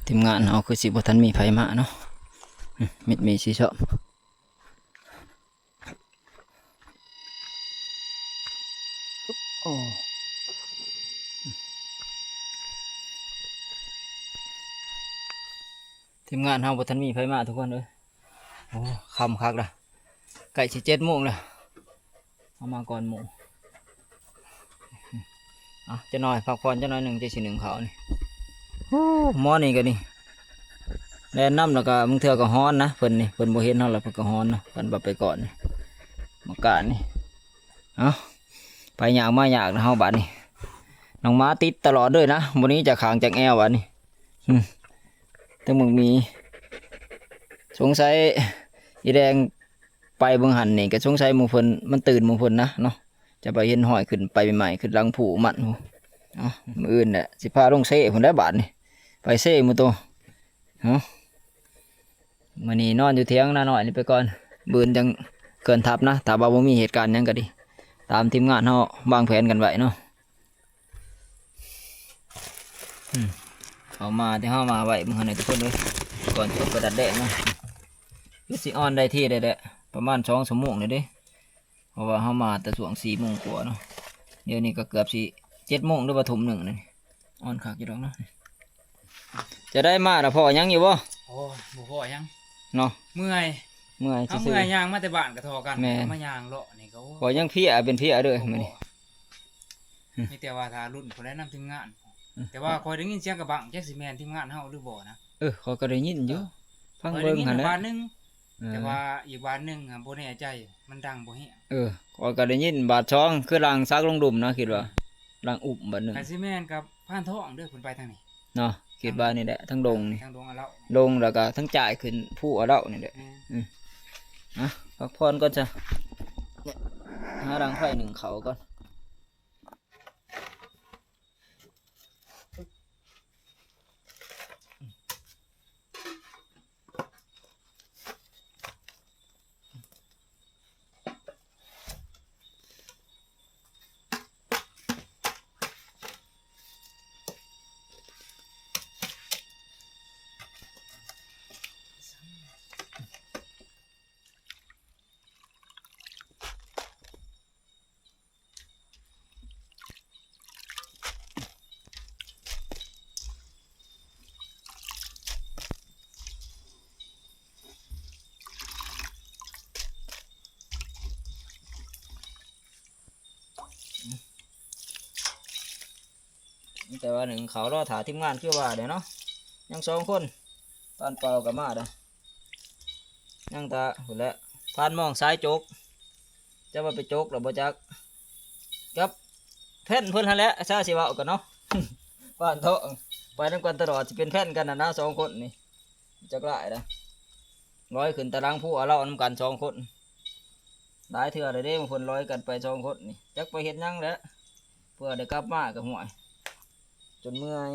ທີມງານເຮົາຄືຊິບໍ່ທັນມີໃຜມາເນາະ ມິດມີຊິຊອບ. ໂອ້ ທີມງານເຮົາບໍ່ທັນມີໃຜມາທຸກຄົນເອີຍ. ໂອ້ ຄ່ຳຄັກລະ ໃກ້ຊິເຈັດໂມງລະ ເຮົາມາກ່ອນໝູ່. ເອົາ ຈັກໜ້ອຍ ພັກຜ່ອນຈັກໜ້ອຍໜຶ່ງ ຈັ່ງຊິໜຶ້ງເຂົ້ານີ້. ໂອ້ ໝໍນີ້ກະນີ້ ແລ່ນນຳລະກະບາງເທື່ອກະຮ້ອນນະ ເພິ່ນນີ້ ເພິ່ນບໍ່ເຫັນເຮົາລະເພິ່ນກະຮ້ອນນະ ເພິ່ນວ່າໄປກ່ອນນີ້ ມາການນີ້. ເອົ້າ ໄປຍາກມາຍາກນະເຮົາບາດນີ້ ນ້ອງໝາຕິດຕະຫຼອດເລີຍນະ ບໍ່ໜີຈາກຂ້າງຈາກແອວບາດນີ້. ອື ແຕ່ບັກໝີ ສົງໄສອີແດງໄປເບິ່ງຫັ້ນນີ້ ກະສົງໄສໝູ່ເພິ່ນ ມັນຕື່ນໝູ່ເພິ່ນນະເນາະ. ຈະໄປເຫັນຮອຍຂຶ້ນໄປໃໝ່ໆ ຂຶ້ນຫຼັງພູມັນ. ເອົ້າ ມື້ອື່ນແຫຼະ ຊິພາລົງເຊພຸ້ນແຫຼະບາດນີ້ ໄປເຊໝູ່ໂຕ. ເອົ້າ ມື້ນີ້ນອນຢູ່ຖຽງນານ້ອຍນີ້ໄປກ່ອນ ມື້ອື່ນຈັ່ງເຄື່ອນທັບນະ ຖ້າວ່າບໍ່ມີເຫດການຫຍັງກະດີ ຕາມທີມງານເຮົາວາງແຜນກັນໄວ້ເນາະ. ອື ເຂົ້າມາທີ່ເຮົາມາໄວ້ມື້ຫັ້ນນະທຸກຄົນເອີຍ ກ່ອນຈະໄປດັດແດ້ງນະ ຄືຊິອ່ອນໄດ້ທີ່ໄດ້ແຫຼະ ປະມານສອງຊົ່ວໂມງນີ້ເດ້. ເພາະວ່າເຮົາມາແຕ່ຊ່ວງສີ່ໂມງກວ່າເນາະ ດຽວນີ້ກະເກືອບຊິເຈັດໂມງ ຫຼືວ່າທຸ່ມໜຶ່ງນີ້ ອ່ອນຄັກຢູ່ດອກເນາະ. ຈະໄດ້ມາລະພໍ້ຫຍັງຢູ່ບໍ່? ໂອ້ຍ ບໍ່ພໍ້ຫຍັງເນາະ ເມື່ອຍ ເມື່ອຍຊື່ໆ ເມື່ອຍ ຍ່າງມາແຕ່ບ້ານກະທໍ່ກັນ ແມ່ນ ມາຍ່າງເລາະນີ້ກະ ໂອ້ຍ ຂ້ອຍຍັງເພຍເປັນເພຍເດີມື້ນີ້ ມີແຕ່ວ່າຖ້າລຸ້ນຜູ້ໃດນຳທີມງານ. ອື ແຕ່ວ່າຂ້ອຍໄດ້ຍິນສຽງກະບັງ ຈັກຊິແມ່ນທີມງານເຮົາຫຼືບໍ່ນະ. ເອີ ຂ້ອຍກະໄດ້ຍິນຢູ່ ຟັງເບິ່ງຫັ້ນແຫຼະ ບາດໜຶ່ງ ເອີ ແຕ່ວ່າອີກບາດໜຶ່ງບໍ່ແນ່ໃຈ ມັນດັງບໍ່ແຮງ. ເອີ ຂ້ອຍກະໄດ້ຍິນບາດສອງ ຄືຫຼັງສັກລົງດຸ່ມນະ ຄິດວ່າ ອື ຫຼັງອຸ້ມບາດໜຶ່ງ. ຄັນຊິແມ່ນກະພານທອງເດີ ເພິ່ນໄປທາງນີ້ເນາະ ຄິດວ່ານີ້ແຫຼະ ທາງດົງນີ້ ທາງດົງອາເລາະ ດົງ ແລ້ວກະທາງຈາຍຂຶ້ນພູອາເລາະນີ້ແຫຼະ. ອື ອ່ະ ພັກຜ່ອນກ່ອນຊະ ຫາດັງໄຟໜຶ້ງເຂົ້າກ່ອນ. ມີແຕ່ວ່າໜຶ້ງເຂົ້າລໍຖ້າທີມງານຄືວ່າແຫຼະເນາະ ຍັງສອງຄົນ ປານເປົ່າກະມາແລ້ວ ຍັງຖ້າພຸ້ນແຫຼະ ພານມອງສາຍຈົກ ຈັກວ່າໄປຈົກແລ້ວບໍ່ຈັກ ກັບແຟນເພິ່ນຫັ້ນແຫຼະ ຊາຊິເວົ້າກັນເນາະ ປານທອງ ໄປນຳກັນຕະຫຼອດ ຊິເປັນແຟນກັນຫັ້ນນະ ສອງຄົນນີ້ ຈັກຫຼາຍລະ ລອຍຂຶ້ນຕາຫຼັງພູອາເລາະນຳກັນສອງຄົນ ຫຼາຍເທື່ອແລ້ວເດ້ ເພິ່ນລອຍກັນໄປສອງຄົນນີ້ ຈັກໄປເຮັດຫຍັງແຫຼະ ເພື່ອໄດ້ກັບມາກະຫ້ວຍ ຈົນເມື່ອຍ.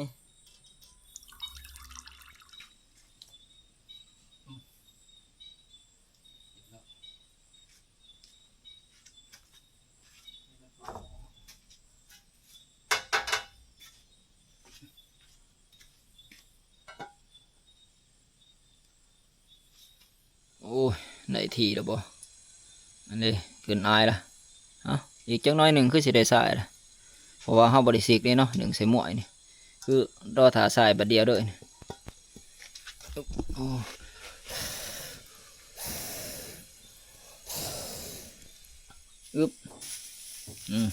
ໂອ້ຍ ໄດ້ທີ່ແລ້ວບໍ່ ອັນນີ້ຂຶ້ນອາຍລະ ເອົ້າ ອີກຈັກໜ້ອຍໜຶ່ງຄືຊິໄດ້ຊາຍລະ ເພາະວ່າເຮົາບໍ່ໄດ້ຊິກເດ້ເນາະ ໜຶ້ງໃສ່ໝ້ວຍນີ້ ຄືລໍຖ້າຊາຍບາດດຽວເດີ ໂອ້ ອຶບ ອືມ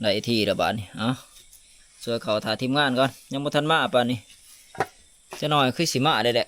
ໄດ້ທີ່ລະບາດນີ້ ເອົ້າ ຊ່ວຍເຂົ້າຖ້າທີມງານກ່ອນ ຍັງບໍ່ທັນມາປານນີ້ ຈັກໜ້ອຍຄືຊິມາໄດ້ແຫຼະ.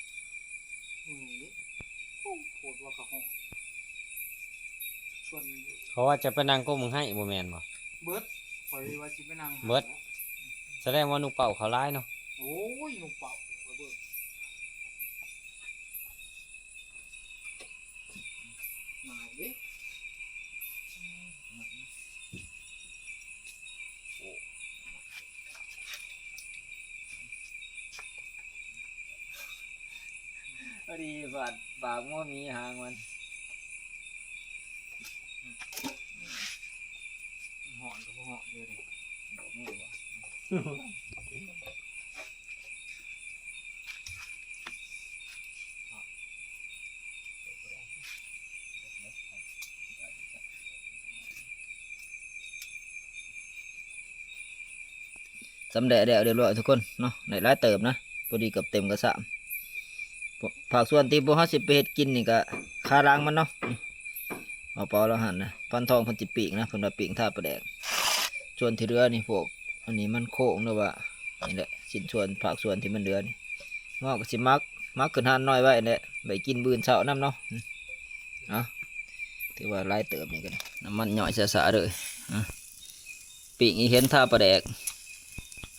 ວ່າເຂົາຮ້ອງ ຊວນມັນຢູ່ ເຂົາວ່າຈະໄປນັ່ງກົມບັກໄຮບໍ່ແມ່ນບໍ່? ເບິດ ຂ້ອຍວ່າຊິໄປນັ່ງ ເບິດ ສະແດງວ່າໜູເປົ້າເຂົາຫຼາຍເນາະ. ໂອ້ຍ ໜູເປົ້າ ຂ້ອຍເບິ່ງ ມາອີກເດ້. ພໍດີບາດປາກໝໍໝີຫາງມັນ ຮ້ອນກໍບໍ່ຮ້ອນເດ ດອກນີ້ບໍ່. ຊຳແຫຼະແລ້ວຮຽບຮ້ອຍທຸກຄົນເນາະ ໄດ້ຫຼາຍເຕີບນະ ພໍດີເກືອບເຕັມກະຊາມ. ພ- ພາກສ່ວນທີ່ພວກເຮົາຊິໄປເຮັດກິນນີ້ກະຄາຫຼັງມັນເນາະ ເອົາເປົາລະຫັ້ນນະ ພັນທອງເພິ່ນຊິປີ້ງນະ ເພິ່ນວ່າປີ້ງທາປາແດກ. ສ່ວນທີ່ເຫຼືອນີ້ພວກ ອັນນີ້ມັນໂຄ້ງ ຫຼືວ່ານີ້ແຫຼະ ຊິ້ນສ່ວນ ພາກສ່ວນທີ່ມັນເຫຼືອນີ້ ເຮົາກະຊິໝັກ ໝັກຂຶ້ນຮ້ານນ້ອຍໄວ້ຫັ້ນແຫຼະ ໄວ້ກິນມື້ອື່ນເຊົ້ານຳເນາະ. ເອົາ ຖືວ່າຫຼາຍເຕີບນີ້ກະໄດ້ ນ້ຳມັນຍ້ອຍຊະໆເລີຍ. ອາ ປີ້ງອີ່ເຫັນທາປາແດກ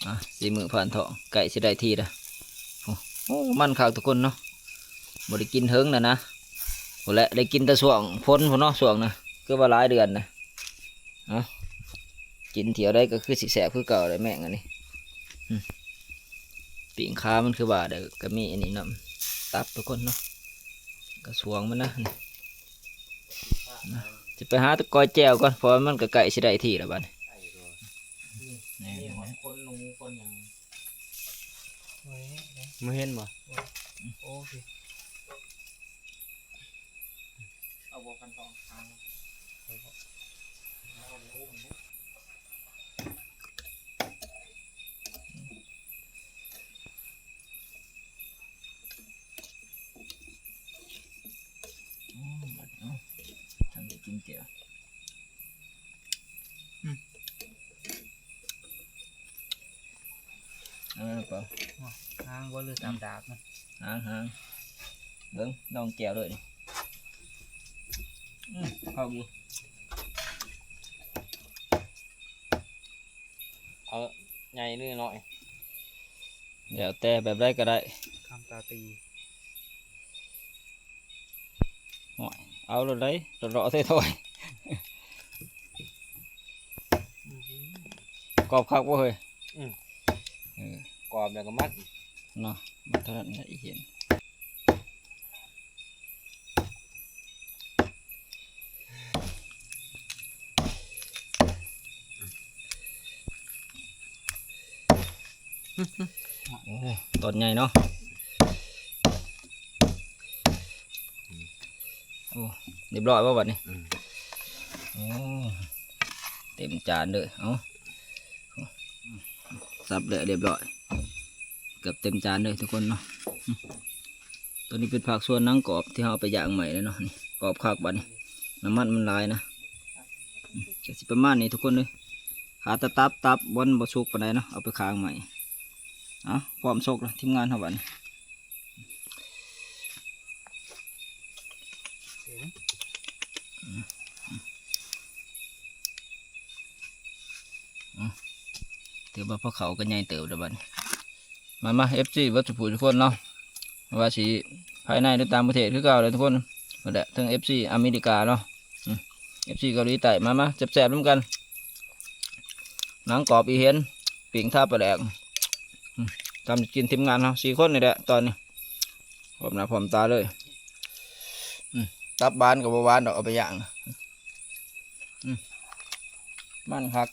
ອາ ສີມືພານທອງ ໃກ້ຊິໄດ້ທີ່ລະ. ໂອ້ ໂອ້ ມັນຄັກທຸກຄົນເນາະ ບໍ່ໄດ້ກິນເຖິງແລ້ວນະ ພຸ້ນແຫຼະ ໄດ້ກິນແຕ່ຊ່ວງຝົນພຸ້ນເນາະ ຊ່ວງນະ ຄືວ່າຫຼາຍເດືອນນະ. ເອົາ ກິນຖ້ຽວໃດກະຄືຊິແຊບຄືເກົ່າແຫຼະແມງອັນນີ້. ອືມ ປີ້ງຂາມັນຄືວ່າເດີ ກະມີອັນນີ້ນຳ ຕັບທຸກຄົນເນາະ ກະຊ່ວງມັນນະ ນີ້ ຊິໄປຫາຕະກອຍແຈ່ວກ່ອນ ເພາະວ່າມັນກະໃກ້ຊິໄດ້ທີ່ລະບາດນີ້. ນີ້ ນີ້ຂອງຄົນໜູຄົນຫຍັງ ມາເຫັນບໍ່? ໂອ້ຍ ເອົາບໍ່ ຄັນຕ້ອງຫາ ອືມ ບັດເນາະ ຈັ່ງໄດ້ກິນແຈ່ວ. ອືມ ເອົາໄປ ຫາງບໍ່ ຫຼືຕາມດາບມັນ? ຫາງ ຫາງ ເບິ່ງ ລອງແຈ່ວເລີຍນີ້. ອືມ ເຂົ້າຢູ່. ເອົາໃຫຍ່ຫຼືນ້ອຍ ແລ້ວແຕ່ແບບໃດກະໄດ້ ຄຳຕາຕີ. ໂອ້ຍ ເອົາໂລດເດ ເລາະໆ ຖອຍໆ. ອືມ ກອບຄັກບໍ່ເຮີ້ຍ? ອືມ ເອີ ກອບແລ້ວກະມັດເນາະ ມັດເທົ່ານັ້ນແຫຼະອີ່ເຫັນ. ໂອ້ ຕອນໃຫຍ່ເນາະ. ໂອ້ ຮຽບຮ້ອຍບໍ່ບາດນີ້? ອືມ ໂອ້ ເຕັມຈານເລີຍ. ເອົາ ສັບແລ້ວຮຽບຮ້ອຍ ເກືອບເຕັມຈານເລີຍທຸກຄົນເນາະ. ອືມ ໂຕນີ້ເປັນພາກສ່ວນໜັງກອບທີ່ເຮົາເອົາໄປຍ່າງໃໝ່ແລ້ວເນາະ. ນີ້ ກອບຄັກບາດນີ້ ນ້ຳມັນມັນຫຼາຍນະ. ອືມ ກະຊິປະມານນີ້ທຸກຄົນເອີຍ ຂາແຕ່ຕັບ ຕັບມັນບໍ່ສຸກປານໃດເນາະ ເອົາໄປຄ້າງໃໝ່. ເອົາ ພ້ອມສົກລະທີມງານເຮົາບາດນີ້. ອືມ ຖືວ່າພວກເຂົາກະໃຫຍ່ເຕີບແລ້ວບາດນີ້. ມາ ມາ ເອັຟຊີ ເບິດທຸກຜູ້ທຸກຄົນເນາະ ບໍ່ວ່າຊິພາຍໃນ ຫຼືຕ່າງປະເທດຄືເກົ່າເດີທຸກຄົນ. ພຸ້ນແຫຼະ ທັງເອັຟຊີອາເມລິກາເນາະ ອືມ ເອັຟຊີເກົາຫຼີໃຕ້ ມາ ມາ ແຊບໆນຳກັນ. ໜັງກອບອີ່ເຫັນ ປີ້ງທາປາແດກ ອືມ ທຳກິນທີມງານເຮົາສີ່ຄົນນີ້ແຫຼະຕອນນີ້ ພ້ອມໜ້າພ້ອມຕາເລີຍ. ອືມ ຕັບຫວານກະບໍ່ຫວານດອກ ເອົາໄປຍ່າງ. ອືມ ມັນຄັກ.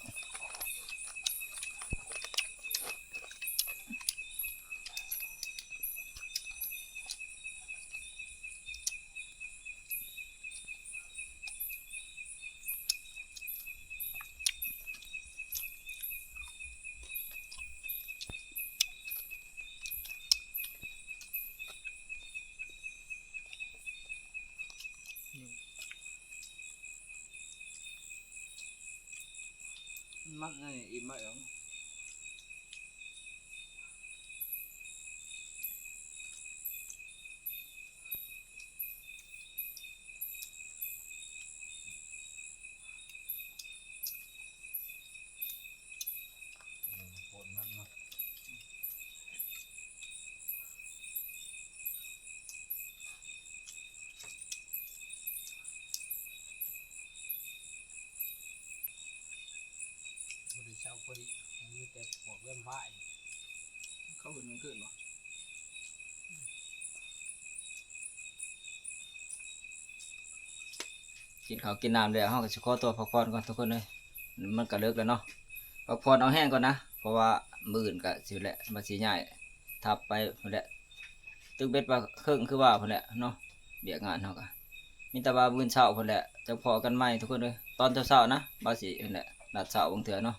ມັນ ມັນອີ່ມມາແລ້ວ. ມີແຕ່ພວກເລື່ອນໄຟ ເຂົາເຮັດກາງຄືນບໍ່? ກິນເຂົ້າກິນນ້ຳແລ້ວ ເຮົາກໍຊິຂໍຕົວພັກຜ່ອນກ່ອນທຸກຄົນເອີຍ ມັນກໍເລິກແລ້ວເນາະ ພັກຜ່ອນເອົາແຮງກ່ອນນະ ເພາະວ່າມື້ອື່ນກໍຊິແຫຼະ ວ່າຊິຍ້າຍທັບໄປພຸ້ນແຫຼະ ຕຶກເບັດປາເຄິງຄືວ່າພຸ້ນແຫຼະເນາະ ວຽກງານເຮົາກໍ ມີແຕ່ວ່າມື້ເຊົ້າພຸ້ນແຫຼະ ຈັ່ງພໍ້ກັນໃໝ່ທຸກຄົນເອີຍ ຕອນເຊົ້າໆນະ ວ່າຊິຫັ້ນແຫຼະ ນັດເຊົ້າບາງເທື່ອເນາະ